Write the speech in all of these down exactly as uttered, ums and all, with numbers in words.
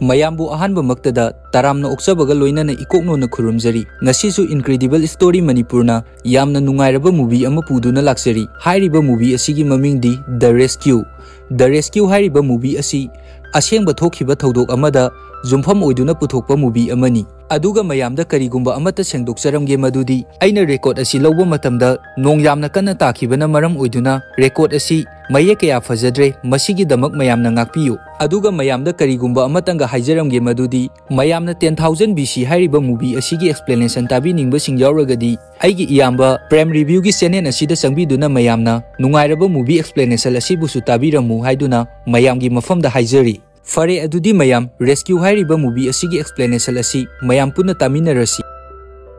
ꯃꯌꯥꯝꯕꯨ ꯑꯍꯥꯟꯕꯃꯛꯇꯗ ꯇꯔꯥꯝꯅ ꯑꯣꯛꯆꯕꯒ ꯂꯣꯏꯅꯅ ꯏꯀꯣꯛꯅꯣꯅ ꯈꯨꯔꯨꯝꯖꯔꯤ꯫ ꯉꯁꯤꯁꯨ Incredible Story ꯃꯅꯤꯄꯨꯔꯅ ꯌꯥꯝꯅ ꯅꯨꯡꯉꯥꯏꯔꯕ movie ꯑꯃ ꯄꯨꯗꯨꯅ ꯂꯥꯛꯆꯔꯤ꯫ ꯍꯥꯏꯔꯤꯕ movie ꯑꯁꯤꯒꯤ ꯃꯃꯤꯡꯗꯤ The Rescue꯫ The Rescue ꯍꯥꯏꯔꯤꯕ movie ꯑꯁꯤ ꯑꯁꯦꯡꯕ ꯊꯣꯛꯈꯤꯕ ꯊꯧꯗꯣꯛ ꯑꯃꯗ ꯌꯨꯝꯐꯝ ꯑꯣꯏꯗꯨꯅ ꯄꯨꯊꯣꯛꯄ movie ꯑꯃꯅꯤ꯫ ꯑꯗꯨꯒ ꯃꯌꯥꯝꯗ ꯀꯔꯤꯒꯨꯝꯕ ꯑꯃꯠꯇ ꯁꯦꯡꯗꯣꯛꯆꯔꯝꯒꯦ, ꯃꯗꯨꯗꯤ ꯑꯩꯅ record ꯑꯁꯤ ꯂꯧꯕ ꯃꯇꯝꯗ ꯅꯣꯡ ꯌꯥꯝꯅ ꯀꯟꯅ ꯇꯥꯈꯤꯕꯅ ꯃꯔꯝ ꯑꯣꯏꯗꯨꯅ record ꯑꯁꯤ ꯃꯌꯦꯛ ꯀꯌꯥ ꯐꯖꯗ꯭ꯔꯦ, ꯃꯁꯤꯒꯤꯗꯃꯛ ꯃꯌꯥꯝꯅ ꯉꯥꯛꯄꯤꯌꯨ꯫ ꯑꯗꯨꯒ ꯃꯌꯥꯝꯗ ꯀꯔꯤꯒꯨꯝꯕ ꯑꯃꯇꯪꯒ ꯍꯥꯏꯖꯔꯝꯒꯦ, ꯃꯗꯨꯗꯤ ꯃꯌꯥꯝꯅ Ten Thousand B C ꯍꯥꯏꯔꯤꯕ movie ꯑꯁꯤꯒꯤ explanation ꯇꯥꯕꯤꯅꯤꯡꯕꯁꯤꯡ ꯌꯥꯎꯔꯒꯗꯤ ꯑꯩꯒꯤ ꯏꯌꯥꯝꯕ Prem Review ꯒꯤ channel ꯑꯁꯤꯗ ꯆꯪꯕꯤꯗꯨꯅ ꯃꯌꯥꯝꯅ ꯅꯨꯡꯉꯥꯏꯔꯕ movie explanation ꯑꯁꯤꯕꯨꯁꯨ ꯇꯥꯕꯤꯔꯝꯃꯨ ꯍꯥꯏꯗꯨꯅ ꯃꯌꯥꯝꯒꯤ ꯃꯐꯝꯗ ꯍꯥꯏꯖꯔꯤ꯫ ꯐꯔꯦ, ꯑꯗꯨꯗꯤ ꯃꯌꯥꯝ, Rescue ꯍꯥꯏꯔꯤꯕ movie ꯑꯁꯤꯒꯤ explanation ꯑꯁꯤ ꯃꯌꯥꯝ ꯄꯨꯟꯅ ꯇꯥꯃꯤꯟꯅꯔꯁꯤ꯫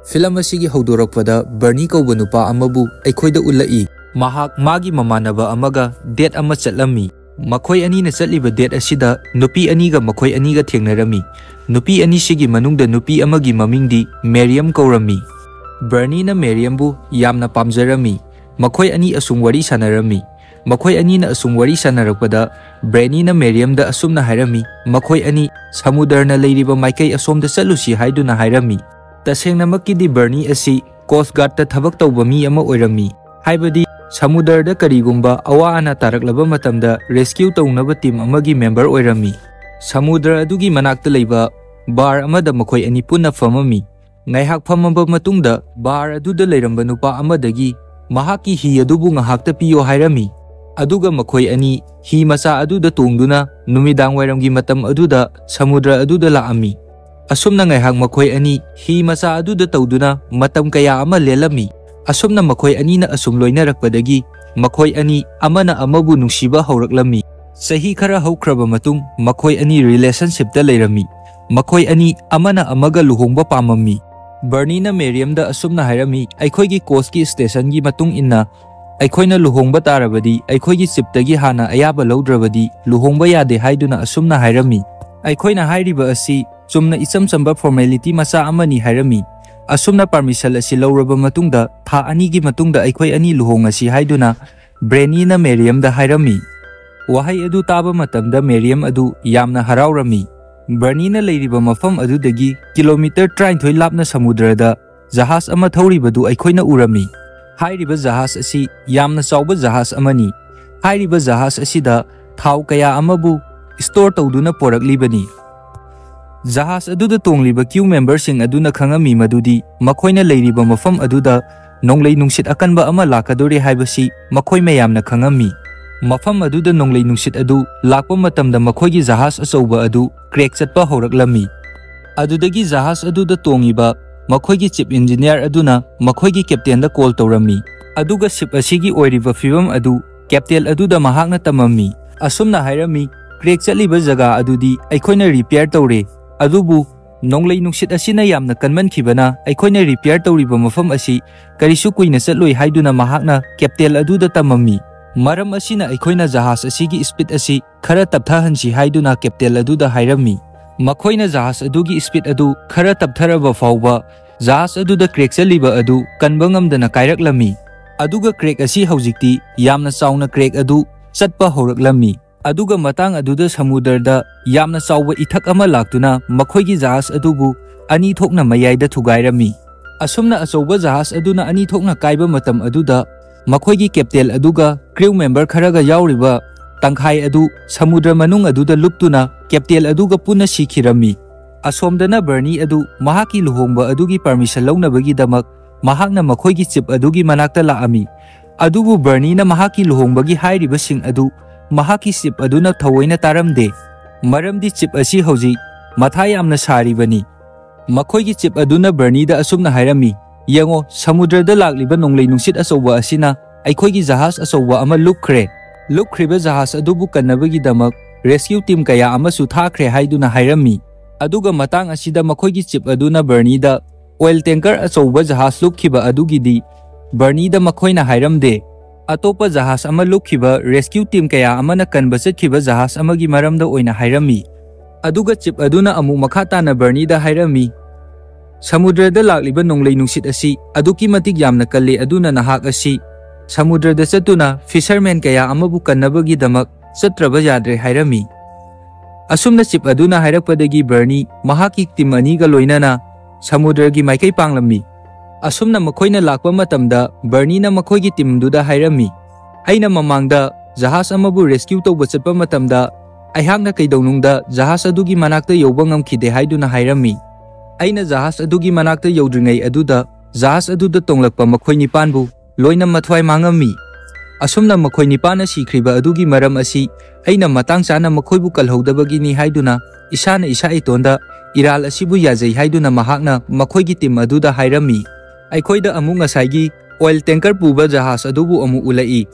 Film ꯑꯁꯤꯒꯤ ꯍꯧꯗꯣꯔꯛꯄꯗ Bernie ꯀꯧꯕ ꯅꯨꯄꯥ ꯑꯃꯕꯨ ꯑꯩꯈꯣꯏꯗ ꯎꯠꯂꯛꯏ꯫ ꯃꯍꯥꯛ ꯃꯥꯒꯤ ꯃꯃꯥꯟꯅꯕ ꯑꯃꯒ date ꯑꯃ ꯆꯠꯂꯝꯃꯤ꯫ ꯃꯈꯣꯏ ꯑꯅꯤꯅ ꯆꯠꯂꯤꯕ date ꯑꯁꯤꯗ ꯅꯨꯄꯤ ꯑꯅꯤꯒ ꯃꯈꯣꯏ ꯑꯅꯤꯒ ꯊꯦꯡꯅꯔꯝꯃꯤ꯫ ꯅꯨꯄꯤ ꯑꯅꯤꯁꯤꯒꯤ ꯃꯅꯨꯡꯗ ꯅꯨꯄꯤ ꯑꯃꯒꯤ ꯃꯃꯤꯡꯗꯤ Mariam ꯀꯧꯔꯝꯃꯤ꯫ Bernie ꯅ Mariam ꯕꯨ ꯌꯥꯝꯅ ꯄꯥꯝꯖꯔꯝꯃꯤ꯫ ꯃꯈꯣꯏ ꯑꯅꯤ ꯑꯁꯨꯝ ꯋꯥꯔꯤ ꯁꯥꯟꯅꯔꯝꯃꯤ꯫ ꯃꯈꯣꯏ ꯑꯅꯤꯅ ꯑꯁꯨꯝ ꯋꯥꯔꯤ ꯁꯥꯟꯅꯔꯛꯄꯗ Bernie ꯅ Mariam ꯗ ꯑꯁꯨꯝꯅ ꯍꯥꯏꯔꯝꯃꯤ, ꯃꯈꯣꯏ ꯑꯅꯤ ꯁꯃꯨꯗ꯭ꯔꯅ ꯂꯩꯔꯤꯕ ꯃꯥꯏꯀꯩ ꯑꯁꯣꯝꯗ ꯆꯠꯂꯨꯁꯤ ꯍꯥꯏꯗꯨꯅ ꯍꯥꯏꯔꯝꯃꯤ꯫ ꯇꯁꯦꯡꯅꯃꯛꯀꯤꯗꯤ Bernie ꯑꯁꯤ Coast Guard ꯇ ꯊꯕꯛ ꯇꯧꯕ ꯃꯤ ꯑꯃ ꯑꯣꯏꯔꯝꯃꯤ, ꯍꯥꯏꯕꯗꯤ ꯁꯃꯨꯗ꯭ꯔꯗ ꯀꯔꯤꯒꯨꯝꯕ ꯑꯋꯥ ꯑꯅꯥ ꯇꯥꯔꯛꯂꯕ ꯃꯇꯝꯗ rescue ꯇꯧꯅꯕ team ꯑꯃꯒꯤ member ꯑꯣꯏꯔꯝꯃꯤ꯫ ꯁꯃꯨꯗ꯭ꯔ ꯑꯗꯨꯒꯤ ꯃꯅꯥꯛꯇ ꯂꯩꯕ bar ꯑꯃꯗ ꯃꯈꯣꯏ ꯑꯅꯤ ꯄꯨꯟꯅ ꯐꯝꯃꯝꯃꯤ꯫ ꯉꯥꯏꯍꯥꯛ ꯐꯝꯃꯕ ꯃꯇꯨꯡꯗ bar ꯑꯗꯨꯗ ꯂꯩꯔꯝꯕ ꯅꯨꯄꯥ ꯑꯃꯗꯒꯤ ꯃꯍꯥꯛꯀꯤ ꯍꯤ ꯑꯗꯨꯕꯨ ꯉꯥꯏꯍꯥꯛꯇ ꯄꯤꯌꯣ ꯍꯥꯏꯔꯝꯃꯤ꯫ ꯑꯗꯨꯒ ꯃꯈꯣꯏ ꯑꯅꯤ ꯍꯤ ꯃꯆꯥ ꯑꯗꯨꯗ ꯇꯣꯡꯗꯨꯅ ꯅꯨꯃꯤꯗꯥꯡ ꯋꯥꯏꯔꯝꯒꯤ ꯃꯇꯝ ꯑꯗꯨꯗ ꯁꯃꯨꯗ꯭ꯔ ꯑꯗꯨꯗ ꯂꯥꯛꯑꯝꯃꯤ꯫ ꯑꯁꯨꯝꯅ ꯉꯥꯏꯍꯥꯛ ꯃꯈꯣꯏ ꯑꯅꯤ ꯍꯤ ꯃꯆꯥ ꯑꯗꯨꯗ ꯇꯧꯗꯨꯅ ꯃꯇꯝ ꯀꯌꯥ ꯑꯃ ꯂꯦꯜꯂꯝꯃꯤ꯫ ꯑꯁꯨꯝꯅ ꯃꯈꯣꯏ ꯑꯅꯤꯅ ꯑꯁꯨꯝ ꯂꯣꯏꯅꯔꯛꯄꯗꯒꯤ ꯃꯈꯣꯏ ꯑꯅꯤ ꯑꯃꯅ ꯑꯃꯕꯨ ꯅꯨꯡꯁꯤꯕ ꯍꯧꯔꯛꯂꯝꯃꯤ꯫ ꯆꯍꯤ ꯈꯔ ꯍꯧꯈ꯭ꯔꯕ ꯃꯇꯨꯡ ꯃꯈꯣꯏ ꯑꯅꯤ relationship ꯇ ꯂꯩꯔꯝꯃꯤ꯫ ꯃꯈꯣꯏ ꯑꯅꯤ ꯑꯃꯅ ꯑꯃꯒ ꯂꯨꯍꯣꯡꯕ ꯄꯥꯝꯃꯝꯃꯤ꯫ Bernie ꯅ Mariam ꯗ ꯑꯁꯨꯝꯅ ꯍꯥꯏꯔꯝꯃꯤ, ꯑꯩꯈꯣꯏꯒꯤ coast ꯀꯤ station ꯒꯤ ꯃꯇꯨꯡ ꯏꯟꯅ ꯑꯩꯈꯣꯏꯅ ꯂꯨꯍꯣꯡꯕ ꯇꯥꯔꯕꯗꯤ ꯑꯩꯈꯣꯏꯒꯤ chief ꯇꯒꯤ ꯍꯥꯟꯅ ꯑꯌꯥꯕ ꯂꯧꯗ꯭ꯔꯕꯗꯤ ꯂꯨꯍꯣꯡꯕ ꯌꯥꯗꯦ ꯍꯥꯏꯗꯨꯅ ꯑꯁꯨꯝꯅ ꯍꯥꯏꯔꯝꯃꯤ꯫ ꯑꯩꯈꯣꯏꯅ ꯍꯥꯏꯔꯤꯕ ꯑꯁꯤ ꯆꯨꯝꯅ ꯏꯆꯝ ꯆꯝꯕ formality ꯃꯆꯥ ꯑꯃꯅꯤ ꯍꯥꯏꯔꯝꯃꯤ꯫ ꯑꯁꯨꯝꯅ permission ꯑꯁꯤ ꯂꯧꯔꯕ ꯃꯇꯨꯡꯗ ꯊꯥ ꯑꯅꯤꯒꯤ ꯃꯇꯨꯡꯗ ꯑꯩꯈꯣꯏ ꯑꯅꯤ ꯂꯨꯍꯣꯡꯉꯁꯤ ꯍꯥꯏꯗꯨꯅ Bernie ꯅ Mariam ꯗ ꯍꯥꯏꯔꯝꯃꯤ꯫ ꯋꯥꯍꯩ ꯑꯗꯨ ꯇꯥꯕ ꯃꯇꯝꯗ Mariam ꯑꯗꯨ ꯌꯥꯝꯅ ꯍꯔꯥꯎꯔꯝꯃꯤ꯫ ꯕꯔꯅꯤꯅ ꯂꯩꯔꯤꯕ ꯃꯐꯝ ꯑꯗꯨꯗꯒꯤ ꯀꯤꯂꯣꯃꯤꯇꯔ ꯇꯔꯥꯅꯤꯊꯣꯏ ꯂꯥꯞꯅ ꯁꯃꯨꯗ꯭ꯔꯗ ꯖꯍꯥꯖ ꯑꯃ ꯊꯧꯔꯤꯕꯗꯨ ꯑꯩꯈꯣꯏꯅ ꯎꯔꯝꯃꯤ꯫ ꯍꯥꯏꯔꯤꯕ ꯖꯍꯥꯖ ꯑꯁꯤ ꯌꯥꯝꯅ ꯆꯥꯎꯕ ꯖꯍꯥꯖ ꯑꯃꯅꯤ꯫ ꯍꯥꯏꯔꯤꯕ ꯖꯍꯥꯖ ꯑꯁꯤꯗ ꯊꯥꯎ ꯀꯌꯥ ꯑꯃꯕꯨ ꯁ꯭ꯇꯣꯔ ꯇꯧꯗꯨꯅ ꯄꯣꯔꯛꯂꯤꯕꯅꯤ꯫ ꯖꯍꯥꯖ ꯑꯗꯨꯗ ꯇꯣꯡꯂꯤꯕ ꯀ꯭ꯔꯨ ꯃꯦꯝꯕꯔꯁꯤꯡ ꯑꯗꯨꯅ ꯈꯪꯉꯝꯃꯤ ꯃꯗꯨꯗꯤ ꯃꯈꯣꯏꯅ ꯂꯩꯔꯤꯕ ꯃꯐꯝ ꯑꯗꯨꯗ ꯅꯣꯡꯂꯩ ꯅꯨꯡꯁꯤꯠ ꯑꯀꯟꯕ ꯑꯃ ꯂꯥꯛꯀꯗꯧꯔꯦ ꯍꯥꯏꯕꯁꯤ ꯃꯈꯣꯏ ꯃꯌꯥꯝꯅ ꯈꯪꯉꯝꯃꯤ꯫ ꯃꯐꯝ ꯑꯗꯨꯗ ꯅꯣꯡꯂꯩ ꯅꯨꯡꯁꯤꯠ ꯑꯗꯨ ꯂꯥꯛꯄ ꯃꯇꯝꯗ ꯃꯈꯣꯏꯒꯤ ꯖꯍꯥꯖ ꯑꯆꯧꯕ ꯑꯗꯨ ꯀ꯭ꯔꯦꯛ ꯆꯠꯄ ꯍꯧꯔꯛꯂꯝꯃꯤ꯫ ꯑꯗꯨꯗꯒꯤ ꯖꯍꯥꯖ ꯑꯗꯨꯗ ꯇꯣꯡꯉꯤꯕ ꯃꯈꯣꯏꯒꯤ ꯆꯤꯐ ꯏꯟꯖꯤꯅꯤꯌꯥꯔ ꯑꯗꯨꯅ ꯃꯈꯣꯏꯒꯤ ꯀꯦꯞꯇꯦꯟꯗ ꯀꯣꯜ ꯇꯧꯔꯝꯃꯤ, ꯑꯗꯨꯒ ꯁꯤꯞ ꯑꯁꯤꯒꯤ ꯑꯣꯏꯔꯤꯕ ꯐꯤꯕꯝ ꯑꯗꯨ ꯀꯦꯞꯇꯦꯟ ꯑꯗꯨꯗ ꯃꯍꯥꯛꯅ ꯇꯝꯃꯝꯃꯤ꯫ ꯑꯁꯨꯝꯅ ꯍꯥꯏꯔꯝꯃꯤ, "ꯀ꯭ꯔꯦꯛ ꯆꯠꯂꯤꯕ ꯖꯒꯥ ꯑꯗꯨꯗꯤ ꯑꯩꯈꯣꯏꯅ ꯔꯤꯄꯤꯌꯔ ꯇꯧꯔꯦ, ꯑꯗꯨꯕꯨ ꯅꯣꯡꯂꯩ ꯅꯨꯡꯁꯤꯠ ꯑꯁꯤꯅ ꯌꯥꯝꯅ ꯀꯟꯃꯟꯈꯤꯕꯅ ꯑꯩꯈꯣꯏꯅ ꯔꯤꯄꯤꯌꯔ ꯇꯧꯔꯤꯕ ꯃꯐꯝ ꯑꯁꯤ ꯀꯔꯤꯁꯨ ꯀꯨꯏꯅ ꯆꯠꯂꯣꯏ" ꯍꯥꯏꯗꯨꯅ ꯃꯍꯥꯛꯅ ꯀꯦꯞꯇꯦꯟ ꯑꯗꯨꯗ ꯇꯝꯃꯝꯃꯤ꯫ ꯃꯔꯝ ꯑꯁꯤꯅ ꯑꯩꯈꯣꯏꯅ ꯖꯍꯥꯖ ꯑꯁꯤꯒꯤ ꯁ꯭ꯄꯤꯗ ꯑꯁꯤ ꯈꯔ ꯇꯞꯊꯍꯟꯁꯤ ꯍꯥꯏꯗꯨꯅ ꯀꯦꯞꯇꯦꯟ ꯑꯗꯨꯗ ꯍꯥꯏꯔꯝꯃꯤ꯫ ꯃꯈꯣꯏꯅ ꯖꯍꯥꯖ ꯑꯗꯨꯒꯤ ꯁ꯭ꯄꯤꯗ ꯑꯗꯨ ꯈꯔ ꯇꯞꯊꯔꯕ ꯐꯥꯎꯕ ꯖꯍꯥꯖ ꯑꯗꯨꯗ ꯀ꯭ꯔꯦꯛ ꯆꯠꯂꯤꯕ ꯑꯗꯨ ꯀꯟꯕ ꯉꯝꯗꯅ ꯀꯥꯏꯔꯛꯂꯝꯃꯤ꯫ ꯑꯗꯨꯒ ꯀ꯭ꯔꯦꯛ ꯑꯁꯤ ꯍꯧꯖꯤꯛꯇꯤ ꯌꯥꯝꯅ ꯆꯥꯎꯅ ꯀ꯭ꯔꯦꯛ ꯑꯗꯨ ꯆꯠꯄ ꯍꯧꯔꯛꯂꯝꯃꯤ꯫ ꯑꯗꯨꯒ ꯃꯇꯥꯡ ꯑꯗꯨꯗ ꯁꯃꯨꯗ꯭ꯔꯗ ꯌꯥꯝꯅ ꯆꯥꯎꯕ ꯏꯊꯛ ꯑꯃ ꯂꯥꯛꯇꯨꯅ ꯃꯈꯣꯏꯒꯤ ꯖꯍꯥꯖ ꯑꯗꯨꯕꯨ ꯑꯅꯤ ꯊꯣꯛꯅ ꯃꯌꯥꯏꯗ ꯊꯨꯒꯥꯏꯔꯝꯃꯤ꯫ ꯑꯁꯨꯝꯅ ꯑꯆꯧꯕ ꯖꯍꯥꯖ ꯑꯗꯨꯅ ꯑꯅꯤ ꯊꯣꯛꯅ ꯀꯥꯏꯕ ꯃꯇꯝ ꯑꯗꯨꯗ ꯃꯈꯣꯏꯒꯤ ꯀꯦꯞꯇꯦꯟ ꯑꯗꯨꯒ ꯀ꯭ꯔꯨ ꯃꯦꯝꯕꯔ ꯈꯔꯒ ꯌꯥꯎꯔꯤꯕ ꯇꯪꯈꯥꯏ ꯑꯗꯨ ꯁꯃꯨꯗ꯭ꯔ ꯃꯅꯨꯡ ꯑꯗꯨꯗ ꯂꯨꯞꯇꯨꯅ ꯀꯦꯞꯇꯦꯟ ꯑꯗꯨꯒ ꯄꯨꯟꯅ ꯁꯤꯈꯤꯔꯝꯃꯤ꯫ ꯑꯁꯣꯝꯗꯅ ꯕꯔꯅꯤ ꯑꯗꯨ ꯃꯍꯥꯛꯀꯤ ꯂꯨꯍꯣꯡꯕ ꯑꯗꯨꯒꯤ ꯄꯔꯃꯤꯁꯟ ꯂꯧꯅꯕꯒꯤꯗꯃꯛ ꯃꯍꯥꯛꯅ ꯃꯈꯣꯏꯒꯤ ꯆꯤꯐ ꯑꯗꯨꯒꯤ ꯃꯅꯥꯛꯇ ꯂꯥꯛꯑꯝꯃꯤ꯫ ꯑꯗꯨꯕꯨ ꯕꯔꯅꯤꯅ ꯃꯍꯥꯛꯀꯤ ꯂꯨꯍꯣꯡꯕꯒꯤ ꯍꯥꯏꯔꯤꯕꯁꯤꯡ ꯑꯗꯨ ꯃꯍꯥꯛꯀꯤ ꯆꯤꯐ ꯑꯗꯨꯅ ꯊꯑꯣꯏꯅ ꯇꯥꯔꯝꯗꯦ, ꯃꯔꯝꯗꯤ ꯆꯤꯐ ꯑꯁꯤ ꯍꯧꯖꯤꯛ ꯃꯊꯥ ꯌꯥꯝꯅ ꯁꯥꯔꯤꯕꯅꯤ꯫ ꯃꯈꯣꯏꯒꯤ ꯆꯤꯐ ꯑꯗꯨꯅ ꯕꯔꯅꯤꯗ ꯑꯁꯨꯝꯅ ꯍꯥꯏꯔꯝꯃꯤ, "ꯌꯦꯡꯉꯣ, ꯁꯃꯨꯗ꯭ꯔꯗ ꯂꯥꯛꯂꯤꯕ ꯅꯣꯡꯂꯩ ꯅꯨꯡꯁꯤꯠ ꯑꯆꯧꯕ ꯑꯁꯤꯅ ꯑꯩꯈꯣꯏꯒꯤ ꯖꯍꯥꯖ ꯑꯆꯧꯕ ꯑꯃ ꯂꯨꯞꯈ꯭ꯔꯦ꯫ ꯂꯨꯞꯈ꯭ꯔꯤꯕ ꯖꯍꯥꯖ ꯑꯗꯨꯕꯨ ꯀꯟꯅꯕꯒꯤꯗꯃꯛ ꯔꯦꯁꯀ꯭ꯌꯨ ꯇꯤꯝ ꯀꯌꯥ ꯑꯃꯁꯨ ꯊꯥꯈ꯭ꯔꯦ" ꯍꯥꯏꯗꯨꯅ ꯍꯥꯏꯔꯝꯃꯤ꯫ ꯑꯗꯨꯒ ꯃꯇꯥꯡ ꯑꯁꯤꯗ ꯃꯈꯣꯏꯒꯤ ꯆꯤꯐ ꯑꯗꯨꯅ ꯕꯔꯅꯤꯗ ꯑꯣꯏꯜ ꯇꯦꯡꯀꯔ ꯑꯆꯧꯕ ꯖꯍꯥꯖ ꯂꯨꯞꯈꯤꯕ ꯑꯗꯨꯒꯤꯗꯤ ꯕꯔꯅꯤꯗ ꯃꯈꯣꯏꯅ ꯍꯥꯏꯔꯝꯗꯦ꯫ ꯑꯇꯣꯞꯄ ꯖꯍꯥꯖ ꯑꯃ ꯂꯨꯞꯈꯤꯕ ꯔꯦꯁꯀ꯭ꯌꯨ ꯇꯤꯝ ꯀꯌꯥ ꯑꯃꯅ ꯀꯟꯕ ꯆꯠꯈꯤꯕ ꯖꯍꯥꯖ ꯑꯃꯒꯤ ꯃꯔꯝꯗ ꯑꯣꯏꯅ ꯍꯥꯏꯔꯝꯃꯤ꯫ ꯑꯗꯨꯒ ꯆꯤꯐ ꯑꯗꯨꯅ ꯑꯃꯨꯛ ꯃꯈꯥ ꯇꯥꯅ ꯕꯔꯅꯤꯗ ꯍꯥꯏꯔꯝꯃꯤ, "ꯁꯃꯨꯗ꯭ꯔꯗ ꯂꯥꯛꯂꯤꯕ ꯅꯣꯡꯂꯩ ꯅꯨꯡꯁꯤꯠ ꯑꯁꯤ ꯑꯗꯨꯛꯀꯤ ꯃꯇꯤꯛ ꯌꯥꯝꯅ ꯀꯜꯂꯤ, ꯑꯗꯨꯅ ꯅꯍꯥꯛ ꯑꯁꯤ ꯁꯃꯨꯗ꯭ꯔꯗ ꯆꯠꯇꯨꯅ ꯐꯤꯁꯔꯃꯦꯟ ꯀꯌꯥ ꯑꯃꯕꯨ ꯀꯟꯅꯕꯒꯤꯗꯃꯛ ꯆꯠꯇ꯭ꯔꯕ ꯌꯥꯗ꯭ꯔꯦ" ꯍꯥꯏꯔꯝꯃꯤ꯫ ꯑꯁꯨꯝꯅ ꯆꯤꯞ ꯑꯗꯨꯅ ꯍꯥꯏꯔꯛꯄꯗꯒꯤ ꯕꯔꯅꯤ ꯃꯍꯥꯛꯀꯤ ꯇꯤꯝ ꯑꯅꯤꯒ ꯂꯣꯏꯅꯅ ꯁꯃꯨꯗ꯭ꯔꯒꯤ ꯃꯥꯏꯀꯩ ꯄꯥꯡꯂꯝꯃꯤ꯫ ꯑꯁꯨꯝꯅ ꯃꯈꯣꯏꯅ ꯂꯥꯛꯄ ꯃꯇꯝꯗ ꯕꯔꯅꯤꯅ ꯃꯈꯣꯏꯒꯤ ꯇꯤꯝꯗꯨꯗ ꯍꯥꯏꯔꯝꯃꯤ, "ꯑꯩꯅ ꯃꯃꯥꯡꯗ ꯖꯍꯥꯖ ꯑꯃꯕꯨ ꯔꯦꯁꯀ꯭ꯌꯨ ꯇꯧꯕ ꯆꯠꯄ ꯃꯇꯝꯗ ꯑꯩꯍꯥꯛꯅ ꯀꯩꯗꯧꯅꯨꯡꯗ ꯖꯍꯥꯖ ꯑꯗꯨꯒꯤ ꯃꯅꯥꯛꯇ ꯌꯧꯕ ꯉꯝꯈꯤꯗꯦ" ꯍꯥꯏꯗꯨꯅ ꯍꯥꯏꯔꯝꯃꯤ꯫ "ꯑꯩꯅ ꯖꯍꯥꯖ ꯑꯗꯨꯒꯤ ꯃꯅꯥꯛꯇ ꯌꯧꯗ꯭ꯔꯤꯉꯩ ꯑꯗꯨꯗ ꯖꯍꯥꯖ ꯑꯗꯨꯗ ꯇꯣꯡꯂꯛꯄ ꯃꯈꯣꯏ ꯅꯤꯄꯥꯟꯕꯨ ꯂꯣꯏꯅ ꯃꯊ꯭ꯋꯥꯏ ꯃꯥꯡꯉꯝꯃꯤ꯫ ꯑꯁꯨꯝꯅ ꯃꯈꯣꯏ ꯅꯤꯄꯥꯟꯅ ꯁꯤꯈ꯭ꯔꯤꯕ ꯑꯗꯨꯒꯤ ꯃꯔꯝ ꯑꯁꯤ ꯑꯩꯅ ꯃꯇꯥꯡ ꯆꯥꯅ ꯃꯈꯣꯏꯕꯨ ꯀꯜꯍꯧꯗꯕꯒꯤꯅꯤ" ꯍꯥꯏꯗꯨꯅ ꯏꯁꯥꯅ ꯏꯁꯥ ꯏꯇꯣꯟꯗ ꯏꯔꯥꯜ ꯑꯁꯤꯕꯨ ꯌꯥꯖꯩ ꯍꯥꯏꯗꯨꯅ ꯃꯍꯥꯛꯅ ꯃꯈꯣꯏꯒꯤ ꯇꯤꯝ ꯑꯗꯨꯗ ꯍꯥꯏꯔꯝꯃꯤ꯫ ꯑꯩꯈꯣꯏꯗ ꯑꯃꯨꯛ ꯉꯁꯥꯏꯒꯤ ꯑꯣꯏꯜ ꯇꯦꯡꯀꯔ ꯄꯨꯕ ꯖꯍꯥꯖ ꯑꯗꯨꯕꯨ ꯑꯃꯨꯛ ꯎꯠꯂꯛꯏ꯫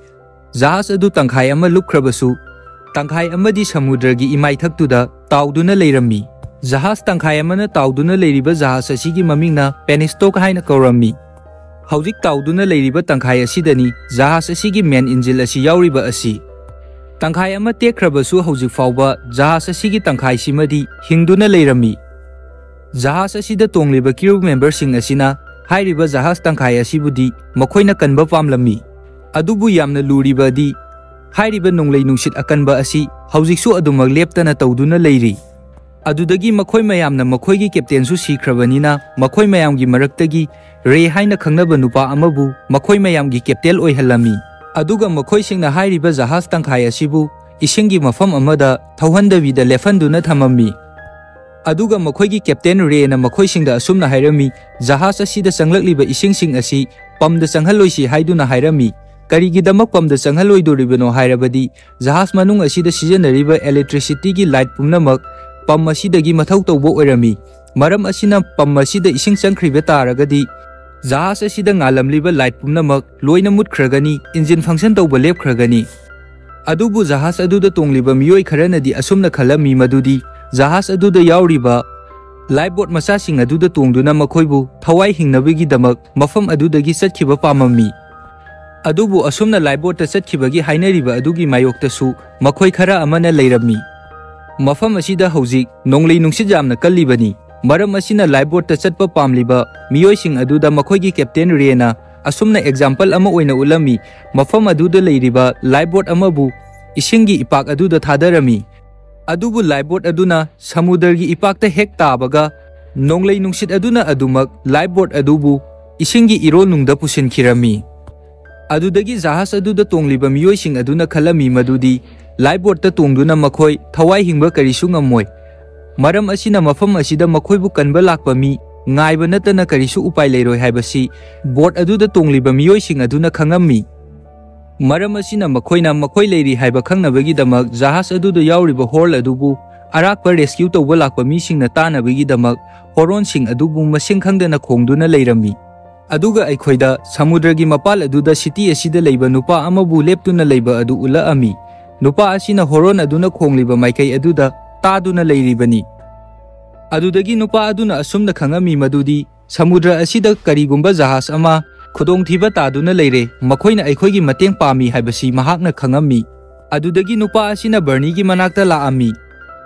ꯖꯍꯥꯖ ꯑꯗꯨ ꯇꯪꯈꯥꯏ ꯑꯃ ꯂꯨꯞꯈ꯭ꯔꯕꯁꯨ, ꯇꯪꯈꯥꯏ ꯑꯃꯗꯤ ꯁꯃꯨꯗ꯭ꯔꯒꯤ ꯏꯃꯥꯏꯊꯛꯇꯨꯗ ꯇꯥꯎꯗꯨꯅ ꯂꯩꯔꯝꯃꯤ꯫ ꯖꯍꯥꯖ ꯇꯪꯈꯥꯏ ꯑꯃꯅ ꯇꯥꯎꯗꯨꯅ ꯂꯩꯔꯤꯕ ꯖꯍꯥꯖ ꯑꯁꯤꯒꯤ ꯃꯃꯤꯡꯅ ꯄꯦꯅꯤꯁꯇꯣꯛ ꯍꯥꯏꯅ ꯀꯧꯔꯝꯃꯤ꯫ ꯍꯧꯖꯤꯛ ꯇꯥꯎꯗꯨꯅ ꯂꯩꯔꯤꯕ ꯇꯪꯈꯥꯏ ꯑꯁꯤꯗꯅꯤ ꯖꯍꯥꯖ ꯑꯁꯤꯒꯤ ꯃꯦꯟ ꯏꯟꯖꯤꯟ ꯑꯁꯤ ꯌꯥꯎꯔꯤꯕ ꯑꯁꯤ꯫ ꯇꯪꯈꯥꯏ ꯑꯃ ꯇꯦꯛꯈ꯭ꯔꯕꯁꯨ ꯍꯧꯖꯤꯛ ꯐꯥꯎꯕ ꯖꯍꯥꯖ ꯑꯁꯤꯒꯤ ꯇꯪꯈꯥꯏꯁꯤꯃꯗꯤ ꯍꯤꯡꯗꯨꯅ ꯂꯩꯔꯝꯃꯤ꯫ ꯖꯍꯥꯖ ꯑꯁꯤꯗ ꯇꯣꯡꯂꯤꯕ ꯀ꯭ꯔꯤꯎ ꯃꯦꯝꯕꯔꯁꯤꯡ ꯑꯁꯤꯅ ꯍꯥꯏꯔꯤꯕ ꯖꯍꯥꯖ ꯇꯪꯈꯥꯏ ꯑꯁꯤꯕꯨꯗꯤ ꯃꯈꯣꯏꯅ ꯀꯟꯕ ꯄꯥꯝꯂꯝꯃꯤ꯫ ꯑꯗꯨꯕꯨ ꯌꯥꯝꯅ ꯂꯨꯔꯤꯕꯗꯤ ꯍꯥꯏꯔꯤꯕ ꯅꯣꯡꯂꯩ ꯅꯨꯡꯁꯤꯠ ꯑꯀꯟꯕ ꯑꯁꯤ ꯍꯧꯖꯤꯛꯁꯨ ꯑꯗꯨꯃꯛ ꯂꯦꯞꯇꯅ ꯇꯧꯗꯨꯅ ꯂꯩꯔꯤ꯫ ꯑꯗꯨꯗꯒꯤ ꯃꯈꯣꯏ ꯃꯌꯥꯝꯅ ꯃꯈꯣꯏꯒꯤ ꯀꯦꯞꯇꯦꯟꯁꯨ ꯁꯤꯈ꯭ꯔꯕꯅꯤꯅ ꯃꯈꯣꯏ ꯃꯌꯥꯝꯒꯤ ꯃꯔꯛꯇꯒꯤ ꯔꯦ ꯍꯥꯏꯅ ꯈꯪꯅꯕ ꯅꯨꯄꯥ ꯑꯃꯕꯨ ꯃꯈꯣꯏ ꯃꯌꯥꯝꯒꯤ ꯀꯦꯞꯇꯦꯟ ꯑꯣꯏꯍꯜꯂꯝꯃꯤ꯫ ꯑꯗꯨꯒ ꯃꯈꯣꯏꯁꯤꯡꯅ ꯍꯥꯏꯔꯤꯕ ꯖꯍꯥꯖ ꯇꯪꯈꯥꯏ ꯑꯁꯤꯕꯨ ꯏꯁꯤꯡꯒꯤ ꯃꯐꯝ ꯑꯃꯗ ꯊꯧꯍꯟꯗꯕꯤꯗ ꯂꯦꯞꯍꯟꯗꯨꯅ ꯊꯝꯃꯝꯃꯤ꯫ ꯑꯗꯨꯒ ꯃꯈꯣꯏꯒꯤ ꯀꯦꯞꯇꯦꯟ ꯔꯦꯅ ꯃꯈꯣꯏꯁꯤꯡꯗ ꯑꯁꯨꯝꯅ ꯍꯥꯏꯔꯝꯃꯤ, "ꯖꯍꯥꯖ ꯑꯁꯤꯗ ꯆꯪꯂꯛꯂꯤꯕ ꯏꯁꯤꯡꯁꯤꯡ ꯑꯁꯤ ꯄꯝꯗ ꯆꯪꯍꯜꯂꯣꯏꯁꯤ" ꯍꯥꯏꯗꯨꯅ ꯍꯥꯏꯔꯝꯃꯤ꯫ ꯀꯔꯤꯒꯤꯗꯃꯛ ꯄꯝꯗ ꯆꯪꯍꯜꯂꯣꯏꯗꯣꯔꯤꯕꯅꯣ ꯍꯥꯏꯔꯕꯗꯤ, ꯖꯍꯥꯖ ꯃꯅꯨꯡ ꯑꯁꯤꯗ ꯁꯤꯖꯤꯟꯅꯔꯤꯕ ꯏꯂꯦꯛꯇ꯭ꯔꯤꯁꯤꯇꯤꯒꯤ ꯂꯥꯏꯠ ꯄꯨꯝꯅꯃꯛ ꯄꯝ ꯑꯁꯤꯗꯒꯤ ꯃꯊꯧ ꯇꯧꯕ ꯑꯣꯏꯔꯝꯃꯤ꯫ ꯃꯔꯝ ꯑꯁꯤꯅ ꯄꯝ ꯑꯁꯤꯗ ꯏꯁꯤꯡ ꯆꯪꯈ꯭ꯔꯤꯕ ꯇꯥꯔꯒꯗꯤ, ꯖꯍꯥꯖ ꯑꯁꯤꯗ ꯉꯥꯜꯂꯝꯂꯤꯕ ꯂꯥꯏꯠ ꯄꯨꯝꯅꯃꯛ ꯂꯣꯏꯅ ꯃꯨꯠꯈ꯭ꯔꯒꯅꯤ, ꯏꯟꯖꯤꯟ ꯐꯪꯁꯟ ꯇꯧꯕ ꯂꯦꯞꯈ꯭ꯔꯒꯅꯤ꯫ ꯑꯗꯨꯕꯨ ꯖꯍꯥꯖ ꯑꯗꯨꯗ ꯇꯣꯡꯂꯤꯕ ꯃꯤꯑꯣꯏ ꯈꯔꯅꯗꯤ ꯑꯁꯨꯝꯅ ꯈꯜꯂꯝꯃꯤ ꯃꯗꯨꯗꯤ ꯖꯍꯥꯖ ꯑꯗꯨꯗ ꯌꯥꯎꯔꯤꯕ ꯂꯥꯏꯐꯕꯣꯠ ꯃꯆꯥꯁꯤꯡ ꯑꯗꯨꯗ ꯇꯣꯡꯗꯨꯅ ꯃꯈꯣꯏꯕꯨ ꯊꯋꯥꯏ ꯍꯤꯡꯅꯕꯒꯤꯗꯃꯛ ꯃꯐꯝ ꯑꯗꯨꯗꯒꯤ ꯆꯠꯈꯤꯕ ꯄꯥꯝꯃꯝꯃꯤ꯫ ꯑꯗꯨꯕꯨ ꯑꯁꯨꯝꯅ ꯂꯥꯏꯐꯕꯣꯠꯇ ꯆꯠꯈꯤꯕꯒꯤ ꯍꯥꯏꯅꯔꯤꯕ ꯑꯗꯨꯒꯤ ꯃꯥꯌꯣꯛꯇꯁꯨ ꯃꯈꯣꯏ ꯈꯔ ꯑꯃꯅ ꯂꯩꯔꯝꯃꯤ꯫ ꯃꯐꯝ ꯑꯁꯤꯗ ꯍꯧꯖꯤꯛ ꯅꯣꯡꯂꯩ ꯅꯨꯡꯁꯤꯠ ꯌꯥꯝꯅ ꯀꯜꯂꯤꯕꯅꯤ꯫ ꯃꯔꯝ ꯑꯁꯤꯅ ꯂꯥꯏꯐꯕꯣꯠꯇ ꯆꯠꯄ ꯄꯥꯝꯂꯤꯕ ꯃꯤꯑꯣꯏꯁꯤꯡ ꯑꯗꯨꯗ ꯃꯈꯣꯏꯒꯤ ꯀꯦꯞꯇꯦꯟ ꯔꯦꯅ ꯑꯁꯨꯝꯅ ꯑꯦꯛꯖꯥꯝꯄꯜ ꯑꯃ ꯑꯣꯏꯅ ꯎꯠꯂꯝꯃꯤ꯫ ꯃꯐꯝ ꯑꯗꯨꯗ ꯂꯩꯔꯤꯕ ꯂꯥꯏꯐꯕꯣꯠ ꯑꯃꯕꯨ ꯏꯁꯤꯡꯒꯤ ꯏꯄꯥꯛ ꯑꯗꯨꯗ ꯊꯥꯗꯔꯝꯃꯤ꯫ ꯑꯗꯨꯕꯨ ꯂꯥꯏꯐꯕꯣꯠ ꯑꯗꯨꯅ ꯁꯃꯨꯗ꯭ꯔꯒꯤ ꯏꯄꯥꯛꯇ ꯍꯦꯛ ꯇꯥꯕꯒ, ꯅꯣꯡꯂꯩ ꯅꯨꯡꯁꯤꯠ ꯑꯗꯨꯅ ꯑꯗꯨꯃꯛ ꯂꯥꯏꯐꯕꯣꯠ ꯑꯗꯨꯕꯨ ꯏꯁꯤꯡꯒꯤ ꯏꯔꯣꯜꯅꯨꯡꯗ ꯄꯨꯁꯤꯟꯈꯤꯔꯝꯃꯤ꯫ ꯑꯗꯨꯗꯒꯤ ꯖꯍꯥꯖ ꯑꯗꯨꯗ ꯇꯣꯡꯂꯤꯕ ꯃꯤꯑꯣꯏꯁꯤꯡ ꯑꯗꯨꯅ ꯈꯜꯂꯝꯃꯤ ꯃꯗꯨꯗꯤ ꯂꯥꯏꯐꯕꯣꯠꯇ ꯇꯣꯡꯗꯨꯅ ꯃꯈꯣꯏ ꯊꯋꯥꯏ ꯍꯤꯡꯕ ꯀꯔꯤꯁꯨ ꯉꯝꯃꯣꯏ꯫ ꯃꯔꯝ ꯑꯁꯤꯅ ꯃꯐꯝ ꯑꯁꯤꯗ ꯃꯈꯣꯏꯕꯨ ꯀꯟꯕ ꯂꯥꯛꯄ ꯃꯤ ꯉꯥꯏꯕ ꯅꯠꯇꯅ ꯀꯔꯤꯁꯨ ꯎꯄꯥꯏ ꯂꯩꯔꯣꯏ ꯍꯥꯏꯕꯁꯤ ꯕꯣꯠ ꯑꯗꯨꯗ ꯇꯣꯡꯂꯤꯕ ꯃꯤꯑꯣꯏꯁꯤꯡ ꯑꯗꯨꯅ ꯈꯪꯉꯝꯃꯤ꯫ ꯃꯔꯝ ꯑꯁꯤꯅ ꯃꯈꯣꯏꯅ ꯃꯈꯣꯏ ꯂꯩꯔꯤ ꯍꯥꯏꯕ ꯈꯪꯅꯕꯒꯤꯗꯃꯛ ꯖꯍꯥꯖ ꯑꯗꯨꯗ ꯌꯥꯎꯔꯤꯕ ꯍꯣꯔꯟ ꯑꯗꯨꯕꯨ ꯑꯔꯥꯛꯄ ꯔꯦꯁꯀ꯭ꯌꯨ ꯇꯧꯕ ꯂꯥꯛꯄ ꯃꯤꯁꯤꯡꯅ ꯇꯥꯅꯕꯒꯤꯗꯃꯛ ꯍꯣꯔꯣꯟꯁꯤꯡ ꯑꯗꯨꯕꯨ ꯃꯁꯤꯡ ꯈꯪꯗꯅ ꯈꯣꯡꯗꯨꯅ ꯂꯩꯔꯝꯃꯤ꯫ ꯑꯗꯨꯒ ꯑꯩꯈꯣꯏꯗ ꯁꯃꯨꯗ꯭ꯔꯒꯤ ꯃꯄꯥꯜ ꯑꯗꯨꯗ ꯁꯤꯇꯤ ꯑꯁꯤꯗ ꯂꯩꯕ ꯅꯨꯄꯥ ꯑꯃꯕꯨ ꯂꯦꯞꯇꯨꯅ ꯂꯩꯕ ꯑꯗꯨ ꯎꯠꯂꯛꯑꯝꯃꯤ꯫ ꯅꯨꯄꯥ ꯑꯁꯤꯅ ꯍꯣꯔꯣꯟ ꯑꯗꯨꯅ ꯈꯣꯡꯂꯤꯕ ꯃꯥꯏꯀꯩ ꯑꯗꯨꯗ ꯇꯥꯗꯨꯅ ꯂꯩꯔꯤꯕꯅꯤ꯫ ꯑꯗꯨꯗꯒꯤ ꯅꯨꯄꯥ ꯑꯗꯨꯅ ꯑꯁꯨꯝꯅ ꯈꯪꯉꯝꯃꯤ ꯃꯗꯨꯗꯤ ꯁꯃꯨꯗ꯭ꯔ ꯑꯁꯤꯗ ꯀꯔꯤꯒꯨꯝꯕ ꯖꯍꯥꯖ ꯑꯃ ꯈꯨꯗꯣꯡꯊꯤꯕ ꯇꯥꯗꯨꯅ ꯂꯩꯔꯦ, ꯃꯈꯣꯏꯅ ꯑꯩꯈꯣꯏꯒꯤ ꯃꯇꯦꯡ ꯄꯥꯝꯃꯤ ꯍꯥꯏꯕꯁꯤ ꯃꯍꯥꯛꯅ ꯈꯪꯉꯝꯃꯤ꯫ ꯑꯗꯨꯗꯒꯤ ꯅꯨꯄꯥ ꯑꯁꯤꯅ ꯕꯔꯅꯤꯒꯤ ꯃꯅꯥꯛꯇ ꯂꯥꯛꯑꯝꯃꯤ꯫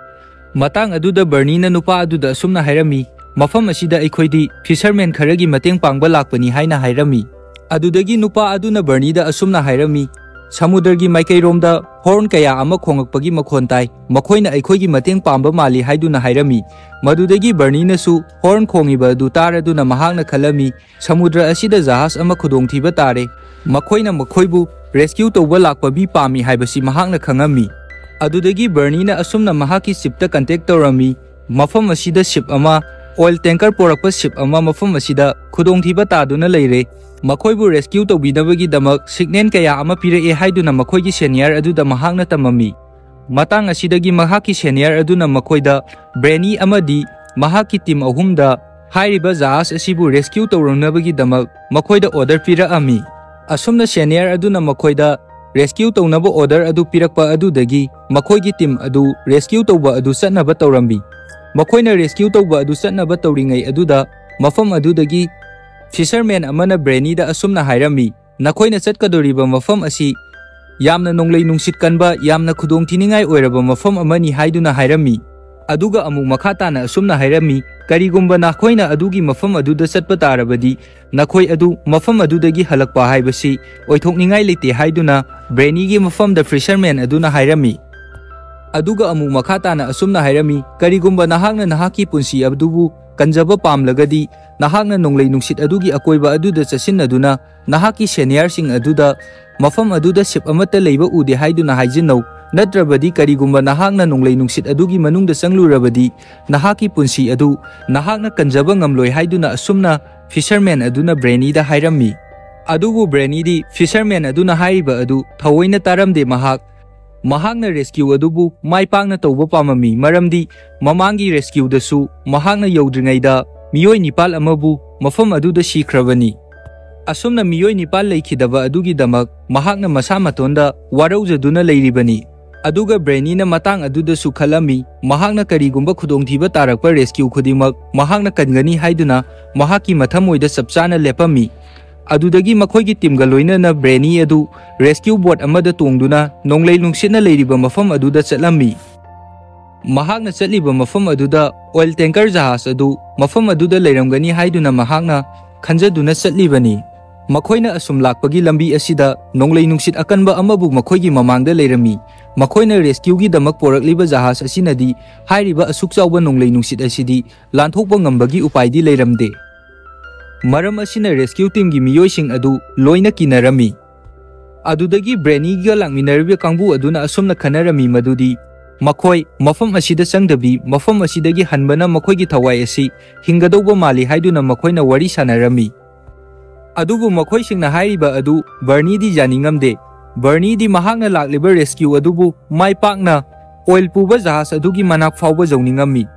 ꯃꯇꯥꯡ ꯑꯗꯨꯗ ꯕꯔꯅꯤꯅ ꯅꯨꯄꯥ ꯑꯗꯨꯗ ꯑꯁꯨꯝꯅ ꯍꯥꯏꯔꯝꯃꯤ, "ꯃꯐꯝ ꯑꯁꯤꯗ ꯑꯩꯈꯣꯏꯗꯤ ꯐꯤꯁꯔꯃꯦꯟ ꯈꯔꯒꯤ ꯃꯇꯦꯡ ꯄꯥꯡꯕ ꯂꯥꯛꯄꯅꯤ" ꯍꯥꯏꯅ ꯍꯥꯏꯔꯝꯃꯤ꯫ ꯑꯗꯨꯗꯒꯤ ꯅꯨꯄꯥ ꯑꯗꯨꯅ ꯕꯔꯅꯤꯗ ꯑꯁꯨꯝꯅ ꯍꯥꯏꯔꯝꯃꯤ, "ꯁꯃꯨꯗ꯭ꯔꯒꯤ ꯃꯥꯏꯀꯩꯔꯣꯝꯗ ꯍꯣꯔꯟ ꯀꯌꯥ ꯑꯃ ꯈꯣꯡꯂꯛꯄꯒꯤ ꯃꯈꯣꯟ ꯇꯥꯏ, ꯃꯈꯣꯏꯅ ꯑꯩꯈꯣꯏꯒꯤ ꯃꯇꯦꯡ ꯄꯥꯡꯕ ꯃꯥꯜꯂꯤ" ꯍꯥꯏꯗꯨꯅ ꯍꯥꯏꯔꯝꯃꯤ꯫ ꯃꯗꯨꯗꯒꯤ ꯕꯔꯅꯤꯅꯁꯨ ꯍꯣꯔꯟ ꯈꯣꯡꯉꯤꯕ ꯑꯗꯨ ꯇꯥꯔꯗꯨꯅ ꯃꯍꯥꯛꯅ ꯈꯜꯂꯝꯃꯤ, ꯁꯃꯨꯗ꯭ꯔ ꯑꯁꯤꯗ ꯖꯍꯥꯖ ꯑꯃ ꯈꯨꯗꯣꯡꯊꯤꯕ ꯇꯥꯔꯦ, ꯃꯈꯣꯏꯅ ꯃꯈꯣꯏꯕꯨ ꯔꯦꯁꯀ꯭ꯌꯨ ꯇꯧꯕ ꯂꯥꯛꯄ ꯃꯤ ꯄꯥꯝꯃꯤ ꯍꯥꯏꯕꯁꯤ ꯃꯍꯥꯛꯅ ꯈꯪꯉꯝꯃꯤ꯫ ꯑꯗꯨꯗꯒꯤ ꯕꯔꯅꯤꯅ ꯑꯁꯨꯝꯅ ꯃꯍꯥꯛꯀꯤ ꯁꯤꯞꯇ ꯀꯟꯇꯦꯛ ꯇꯧꯔꯝꯃꯤ, "ꯃꯐꯝ ꯑꯁꯤꯗ ꯁꯤꯞ ꯑꯃ, ꯑꯣꯏꯜ ꯇꯦꯡꯀꯔ ꯄꯣꯔꯛꯄ ꯁꯤꯞ ꯑꯃ ꯃꯐꯝ ꯑꯁꯤꯗ ꯈꯨꯗꯣꯡꯊꯤꯕ ꯇꯥꯗꯨꯅ ꯂꯩꯔꯦ, ꯃꯈꯣꯏꯕꯨ ꯔꯦꯁꯀ꯭ꯌꯨ ꯇꯧꯕꯤꯅꯕꯒꯤꯗꯃꯛ ꯁꯤꯒꯅꯦꯜ ꯀꯌꯥ ꯑꯃ ꯄꯤꯔꯛꯑꯦ" ꯍꯥꯏꯗꯨꯅ ꯃꯈꯣꯏꯒꯤ ꯁꯦꯅꯤꯌꯔ ꯑꯗꯨꯗ ꯃꯍꯥꯛꯅ ꯇꯝꯃꯝꯃꯤ꯫ ꯃꯇꯥꯡ ꯑꯁꯤꯗꯒꯤ ꯃꯍꯥꯛꯀꯤ ꯁꯦꯅꯤꯌꯔ ꯑꯗꯨꯅ ꯃꯈꯣꯏꯗ ꯕ꯭ꯔꯦꯅꯤ ꯑꯃꯗꯤ ꯃꯍꯥꯛꯀꯤ ꯇꯤꯝ ꯑꯍꯨꯝꯗ ꯍꯥꯏꯔꯤꯕ ꯖꯍꯥꯖ ꯑꯁꯤꯕꯨ ꯔꯦꯁꯀ꯭ꯌꯨ ꯇꯧꯔꯛꯅꯕꯒꯤꯗꯃꯛ ꯃꯈꯣꯏꯗ ꯑꯣꯔꯗꯔ ꯄꯤꯔꯛꯑꯝꯃꯤ꯫ ꯑꯁꯨꯝꯅ ꯁꯦꯅꯤꯌꯔ ꯑꯗꯨꯅ ꯃꯈꯣꯏꯗ ꯔꯦꯁꯀ꯭ꯌꯨ ꯇꯧꯅꯕ ꯑꯣꯔꯗꯔ ꯑꯗꯨ ꯄꯤꯔꯛꯄ ꯑꯗꯨꯗꯒꯤ ꯃꯈꯣꯏꯒꯤ ꯇꯤꯝ ꯑꯗꯨ ꯔꯦꯁꯀ꯭ꯌꯨ ꯇꯧꯕ ꯑꯗꯨ ꯆꯠꯅꯕ ꯇꯧꯔꯝꯃꯤ꯫ ꯃꯈꯣꯏꯅ ꯔꯦꯁꯀ꯭ꯌꯨ ꯇꯧꯕ ꯑꯗꯨ ꯆꯠꯅꯕ ꯇꯧꯔꯤꯉꯩ ꯑꯗꯨꯗ ꯃꯐꯝ ꯑꯗꯨꯗꯒꯤ ꯐꯤꯁꯔꯃꯦꯟ ꯑꯃꯅ ꯕ꯭ꯔꯦꯅꯤꯗ ꯑꯁꯨꯝꯅ ꯍꯥꯏꯔꯝꯃꯤ, "ꯅꯈꯣꯏꯅ ꯆꯠꯀꯗꯧꯔꯤꯕ ꯃꯐꯝ ꯑꯁꯤ ꯌꯥꯝꯅ ꯅꯣꯡꯂꯩ ꯅꯨꯡꯁꯤꯠ ꯀꯟꯕ, ꯌꯥꯝꯅ ꯈꯨꯗꯣꯡꯊꯤꯅꯤꯡꯉꯥꯏ ꯑꯣꯏꯔꯕ ꯃꯐꯝ ꯑꯃꯅꯤ" ꯍꯥꯏꯗꯨꯅ ꯍꯥꯏꯔꯝꯃꯤ꯫ ꯑꯗꯨꯒ ꯑꯃꯨꯛ ꯃꯈꯥ ꯇꯥꯅ ꯑꯁꯨꯝꯅ ꯍꯥꯏꯔꯝꯃꯤ, "ꯀꯔꯤꯒꯨꯝꯕ ꯅꯈꯣꯏꯅ ꯑꯗꯨꯒꯤ ꯃꯐꯝ ꯑꯗꯨꯗ ꯆꯠꯄ ꯇꯥꯔꯕꯗꯤ, ꯅꯈꯣꯏ ꯑꯗꯨ ꯃꯐꯝ ꯑꯗꯨꯗꯒꯤ ꯍꯜꯂꯛꯄ ꯍꯥꯏꯕꯁꯤ ꯑꯣꯏꯊꯣꯛꯅꯤꯡꯉꯥꯏ ꯂꯩꯇꯦ" ꯍꯥꯏꯗꯨꯅ ꯕ꯭ꯔꯦꯅꯤꯒꯤ ꯃꯐꯝꯗ ꯐꯤꯁꯔꯃꯦꯟ ꯑꯗꯨꯅ ꯍꯥꯏꯔꯝꯃꯤ꯫ ꯑꯗꯨꯒ ꯑꯃꯨꯛ ꯃꯈꯥ ꯇꯥꯅ ꯑꯁꯨꯝꯅ ꯍꯥꯏꯔꯝꯃꯤ, "ꯀꯔꯤꯒꯨꯝꯕ ꯅꯍꯥꯛꯅ ꯅꯍꯥꯛꯀꯤ ꯄꯨꯟꯁꯤ ꯑꯗꯨꯕꯨ ꯀꯟꯖꯕ ꯄꯥꯝꯂꯒꯗꯤ, ꯅꯍꯥꯛꯅ ꯅꯣꯡꯂꯩ ꯅꯨꯡꯁꯤꯠ ꯑꯗꯨꯒꯤ ꯑꯀꯣꯏꯕ ꯑꯗꯨꯗ ꯆꯠꯁꯤꯟꯅꯗꯨꯅ ꯅꯍꯥꯛꯀꯤ ꯁꯦꯅꯤꯌꯔꯁꯤꯡ ꯑꯗꯨꯗ ꯃꯐꯝ ꯑꯗꯨꯗ ꯁꯤꯞ ꯑꯃꯠꯇ ꯂꯩꯕ ꯎꯗꯦ ꯍꯥꯏꯗꯨꯅ ꯍꯥꯏꯖꯤꯟꯅꯧ꯫ ꯅꯠꯇ꯭ꯔꯕꯗꯤ ꯀꯔꯤꯒꯨꯝꯕ ꯅꯍꯥꯛꯅ ꯅꯣꯡꯂꯩ ꯅꯨꯡꯁꯤꯠ ꯑꯗꯨꯒꯤ ꯃꯅꯨꯡꯗ ꯆꯪꯂꯨꯔꯕꯗꯤ, ꯅꯍꯥꯛꯀꯤ ꯄꯨꯟꯁꯤ ꯑꯗꯨ ꯅꯍꯥꯛꯅ ꯀꯟꯖꯕ ꯉꯝꯂꯣꯏ" ꯍꯥꯏꯗꯨꯅ ꯑꯁꯨꯝꯅ ꯐꯤꯁꯔꯃꯦꯟ ꯑꯗꯨꯅ ꯕ꯭ꯔꯦꯅꯤꯗ ꯍꯥꯏꯔꯝꯃꯤ꯫ ꯑꯗꯨꯕꯨ ꯕ꯭ꯔꯦꯅꯤꯗꯤ ꯐꯤꯁꯔꯃꯦꯟ ꯑꯗꯨꯅ ꯍꯥꯏꯔꯤꯕ ꯑꯗꯨ ꯊꯑꯣꯏꯅ ꯇꯥꯔꯝꯗꯦ꯫ ꯃꯍꯥꯛ ꯃꯍꯥꯛꯅ ꯔꯦꯁꯀ꯭ꯌꯨ ꯑꯗꯨꯕꯨ ꯃꯥꯏ ꯄꯥꯛꯅ ꯇꯧꯕ ꯄꯥꯝꯃꯝꯃꯤ, ꯃꯔꯝꯗꯤ ꯃꯃꯥꯡꯒꯤ ꯔꯦꯁꯀ꯭ꯌꯨꯗꯁꯨ ꯃꯍꯥꯛꯅ ꯌꯧꯗ꯭ꯔꯤꯉꯩꯗ ꯃꯤꯑꯣꯏ ꯅꯤꯄꯥꯜ ꯑꯃꯕꯨ ꯃꯐꯝ ꯑꯗꯨꯗ ꯁꯤꯈ꯭ꯔꯕꯅꯤ꯫ ꯑꯁꯨꯝꯅ ꯃꯤꯑꯣꯏ ꯅꯤꯄꯥꯜ ꯂꯩꯈꯤꯗꯕ ꯑꯗꯨꯒꯤꯗꯃꯛ ꯃꯍꯥꯛꯅ ꯃꯁꯥ ꯃꯇꯣꯟꯗ ꯋꯥꯔꯧꯖꯗꯨꯅ ꯂꯩꯔꯤꯕꯅꯤ꯫ ꯑꯗꯨꯒ ꯕ꯭ꯔꯦꯅꯤꯅ ꯃꯇꯥꯡ ꯑꯗꯨꯗꯁꯨ ꯈꯜꯂꯝꯃꯤ, ꯃꯍꯥꯛꯅ ꯀꯔꯤꯒꯨꯝꯕ ꯈꯨꯗꯣꯡꯊꯤꯕ ꯇꯥꯔꯛꯄ ꯔꯦꯁꯀ꯭ꯌꯨ ꯈꯨꯗꯤꯡꯃꯛ ꯃꯍꯥꯛꯅ ꯀꯟꯒꯅꯤ ꯍꯥꯏꯗꯨꯅ ꯃꯍꯥꯛꯀꯤ ꯃꯊꯃꯣꯏꯗ ꯆꯞ ꯆꯥꯅ ꯂꯦꯞꯄꯝꯃꯤ꯫ ꯑꯗꯨꯗꯒꯤ ꯃꯈꯣꯏꯒꯤ ꯇꯤꯝꯒ ꯂꯣꯏꯅꯅ ꯕ꯭ꯔꯦꯅꯤ ꯑꯗꯨ ꯔꯦꯁꯀ꯭ꯌꯨ ꯕꯣꯠ ꯑꯃꯗ ꯇꯣꯡꯗꯨꯅ ꯅꯣꯡꯂꯩ ꯅꯨꯡꯁꯤꯠꯅ ꯂꯩꯔꯤꯕ ꯃꯐꯝ ꯑꯗꯨꯗ ꯆꯠꯂꯝꯃꯤ꯫ ꯃꯍꯥꯛꯅ ꯆꯠꯂꯤꯕ ꯃꯐꯝ ꯑꯗꯨꯗ ꯑꯣꯏꯜ ꯇꯦꯡꯀꯔ ꯖꯍꯥꯖ ꯑꯗꯨ ꯃꯐꯝ ꯑꯗꯨꯗ ꯂꯩꯔꯝꯒꯅꯤ ꯍꯥꯏꯗꯨꯅ ꯃꯍꯥꯛꯅ ꯈꯟꯖꯗꯨꯅ ꯆꯠꯂꯤꯕꯅꯤ꯫ ꯃꯈꯣꯏꯅ ꯑꯁꯨꯝ ꯂꯥꯛꯄꯒꯤ ꯂꯝꯕꯤ ꯑꯁꯤꯗ ꯅꯣꯡꯂꯩ ꯅꯨꯡꯁꯤꯠ ꯑꯀꯟꯕ ꯑꯃꯕꯨ ꯃꯈꯣꯏꯒꯤ ꯃꯃꯥꯡꯗ ꯂꯩꯔꯝꯃꯤ꯫ ꯃꯈꯣꯏꯅ ꯔꯦꯁꯀ꯭ꯌꯨꯒꯤꯗꯃꯛ ꯄꯣꯔꯛꯂꯤꯕ ꯖꯍꯥꯖ ꯑꯁꯤꯅꯗꯤ ꯍꯥꯏꯔꯤꯕ ꯑꯁꯨꯛ ꯆꯥꯎꯕ ꯅꯣꯡꯂꯩ ꯅꯨꯡꯁꯤꯠ ꯑꯁꯤꯗꯤ ꯂꯥꯟꯊꯣꯛꯄ ꯉꯝꯕꯒꯤ ꯎꯄꯥꯏꯗꯤ ꯂꯩꯔꯝꯗꯦ꯫ ꯃꯔꯝ ꯑꯁꯤꯅ ꯔꯦꯁꯀ꯭ꯌꯨ ꯇꯤꯝꯒꯤ ꯃꯤꯑꯣꯏꯁꯤꯡ ꯑꯗꯨ ꯂꯣꯏꯅ ꯀꯤꯅꯔꯝꯃꯤ꯫ ꯑꯗꯨꯗꯒꯤ ꯕ꯭ꯔꯦꯅꯤꯒ ꯂꯥꯛꯃꯤꯟꯅꯔꯤꯕ ꯀꯥꯡꯕꯨ ꯑꯗꯨꯅ ꯑꯁꯨꯝꯅ ꯈꯟꯅꯔꯝꯃꯤ ꯃꯗꯨꯗꯤ, ꯃꯈꯣꯏ ꯃꯐꯝ ꯑꯁꯤꯗ ꯆꯪꯗꯕꯤ, ꯃꯐꯝ ꯑꯁꯤꯗꯒꯤ ꯍꯟꯕꯅ ꯃꯈꯣꯏꯒꯤ ꯊꯋꯥꯏ ꯑꯁꯤ ꯍꯤꯡꯒꯗꯧꯕ ꯃꯥꯜꯂꯤ ꯍꯥꯏꯗꯨꯅ ꯃꯈꯣꯏꯅ ꯋꯥꯔꯤ ꯁꯥꯟꯅꯔꯝꯃꯤ꯫ ꯑꯗꯨꯕꯨ ꯃꯈꯣꯏꯁꯤꯡꯅ ꯍꯥꯏꯔꯤꯕ ꯑꯗꯨ ꯕꯔꯅꯤꯗꯤ ꯌꯥꯅꯤꯡꯉꯝꯗꯦ꯫ ꯕꯔꯅꯤꯗꯤ ꯃꯍꯥꯛꯅ ꯂꯥꯛꯂꯤꯕ ꯔꯦꯁꯀ꯭ꯌꯨ ꯑꯗꯨꯕꯨ ꯃꯥꯏ ꯄꯥꯛꯅ ꯑꯣꯏꯜ ꯄꯨꯕ ꯖꯍꯥꯖ ꯑꯗꯨꯒꯤ ꯃꯅꯥꯛ ꯐꯥꯎꯕ ꯌꯧꯅꯤꯡꯉꯝꯃꯤ꯫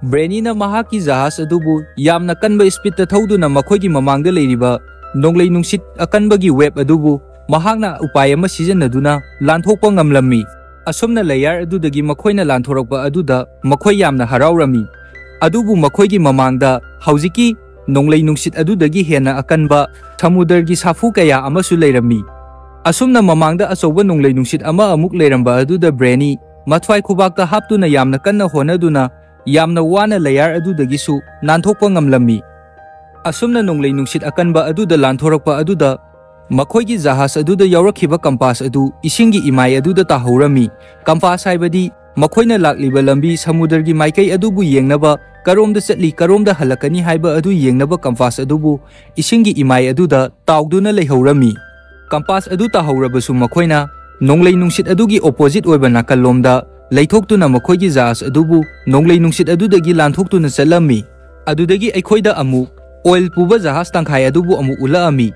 ꯕ꯭ꯔꯦꯅꯤꯅ ꯃꯍꯥꯛꯀꯤ ꯖꯍꯥꯖ ꯑꯗꯨꯕꯨ ꯌꯥꯝꯅ ꯀꯟꯕ ꯁ꯭ꯄꯤꯗꯇ ꯊꯧꯗꯨꯅ ꯃꯈꯣꯏꯒꯤ ꯃꯃꯥꯡꯗ ꯂꯩꯔꯤꯕ ꯅꯣꯡꯂꯩ ꯅꯨꯡꯁꯤꯠ ꯑꯀꯟꯕꯒꯤ ꯋꯦꯕ ꯑꯗꯨꯕꯨ ꯃꯍꯥꯛꯅ ꯎꯄꯥꯏ ꯑꯃ ꯁꯤꯖꯤꯟꯅꯗꯨꯅ ꯂꯥꯟꯊꯣꯛꯄ ꯉꯝꯂꯝꯃꯤ꯫ ꯑꯁꯨꯝꯅ ꯂꯦꯌꯥꯔ ꯑꯗꯨꯗꯒꯤ ꯃꯈꯣꯏꯅ ꯂꯥꯟꯊꯣꯔꯛꯄ ꯑꯗꯨꯗ ꯃꯈꯣꯏ ꯌꯥꯝꯅ ꯍꯔꯥꯎꯔꯝꯃꯤ꯫ ꯑꯗꯨꯕꯨ ꯃꯈꯣꯏꯒꯤ ꯃꯃꯥꯡꯗ ꯍꯧꯖꯤꯛꯀꯤ ꯅꯣꯡꯂꯩ ꯅꯨꯡꯁꯤꯠ ꯑꯗꯨꯗꯒꯤ ꯍꯦꯟꯅ ꯑꯀꯟꯕ ꯁꯃꯨꯗ꯭ꯔꯒꯤ ꯁꯥꯐꯨ ꯀꯌꯥ ꯑꯃꯁꯨ ꯂꯩꯔꯝꯃꯤ꯫ ꯑꯁꯨꯝꯅ ꯃꯃꯥꯡꯗ ꯑꯆꯧꯕ ꯅꯣꯡꯂꯩ ꯅꯨꯡꯁꯤꯠ ꯑꯃ ꯑꯃꯨꯛ ꯂꯩꯔꯝꯕ ꯑꯗꯨꯗ ꯕ꯭ꯔꯦꯅꯤ ꯃꯊ꯭ꯋꯥꯏ ꯈꯨꯕꯥꯛꯇ ꯍꯥꯞꯇꯨꯅ ꯌꯥꯝꯅ ꯀꯟꯅ ꯍꯣꯠꯅꯗꯨꯅ ꯌꯥꯝꯅ ꯋꯥꯅ ꯂꯦꯌꯥꯔ ꯑꯗꯨꯗꯒꯤꯁꯨ ꯅꯥꯟꯊꯣꯛꯄ ꯉꯝꯂꯝꯃꯤ꯫ ꯑꯁꯨꯝꯅ ꯅꯣꯡꯂꯩ ꯅꯨꯡꯁꯤꯠ ꯑꯀꯟꯕ ꯑꯗꯨꯗ ꯂꯥꯟꯊꯣꯔꯛꯄ ꯑꯗꯨꯗ ꯃꯈꯣꯏꯒꯤ ꯖꯍꯥꯖ ꯑꯗꯨꯗ ꯌꯥꯎꯔꯛꯈꯤꯕ ꯀꯝꯄꯥꯁ ꯑꯗꯨ ꯏꯁꯤꯡꯒꯤ ꯏꯃꯥꯏ ꯑꯗꯨꯗ ꯇꯥꯍꯧꯔꯝꯃꯤ꯫ ꯀꯝꯄꯥꯁ ꯍꯥꯏꯕꯗꯤ ꯃꯈꯣꯏꯅ ꯂꯥꯛꯂꯤꯕ ꯂꯝꯕꯤ ꯁꯃꯨꯗ꯭ꯔꯒꯤ ꯃꯥꯏꯀꯩ ꯑꯗꯨꯕꯨ ꯌꯦꯡꯅꯕ, ꯀꯔꯣꯝꯗ ꯆꯠꯂꯤ, ꯀꯔꯣꯝꯗ ꯍꯜꯂꯛꯀꯅꯤ ꯍꯥꯏꯕ ꯑꯗꯨ ꯌꯦꯡꯅꯕ ꯀꯝꯄꯥꯁ ꯑꯗꯨꯕꯨ ꯏꯁꯤꯡꯒꯤ ꯏꯃꯥꯏ ꯑꯗꯨꯗ ꯇꯥꯎꯗꯨꯅ ꯂꯩꯍꯧꯔꯝꯃꯤ꯫ ꯀꯝꯄꯥꯁ ꯑꯗꯨ ꯇꯥꯍꯧꯔꯕꯁꯨ ꯃꯈꯣꯏꯅ ꯅꯣꯡꯂꯩ ꯅꯨꯡꯁꯤꯠ ꯑꯗꯨꯒꯤ ꯑꯣꯄꯣꯖꯤꯠ ꯑꯣꯏꯕ ꯅꯥꯀꯜꯂꯣꯝꯗ ꯂꯩꯊꯣꯛꯇꯨꯅ ꯃꯈꯣꯏꯒꯤ ꯖꯍꯥꯖ ꯑꯗꯨꯕꯨ ꯅꯣꯡꯂꯩ ꯅꯨꯡꯁꯤꯠ ꯑꯗꯨꯗꯒꯤ ꯂꯥꯟꯊꯣꯛꯇꯨꯅ ꯆꯠꯂꯝꯃꯤ꯫ ꯑꯗꯨꯗꯒꯤ ꯑꯩꯈꯣꯏꯗ ꯑꯃꯨꯛ ꯑꯣꯏꯜ ꯄꯨꯕ ꯖꯍꯥꯖ ꯇꯪꯈꯥꯏ ꯑꯗꯨꯕꯨ ꯑꯃꯨꯛ ꯎꯠꯂꯛꯑꯝꯃꯤ꯫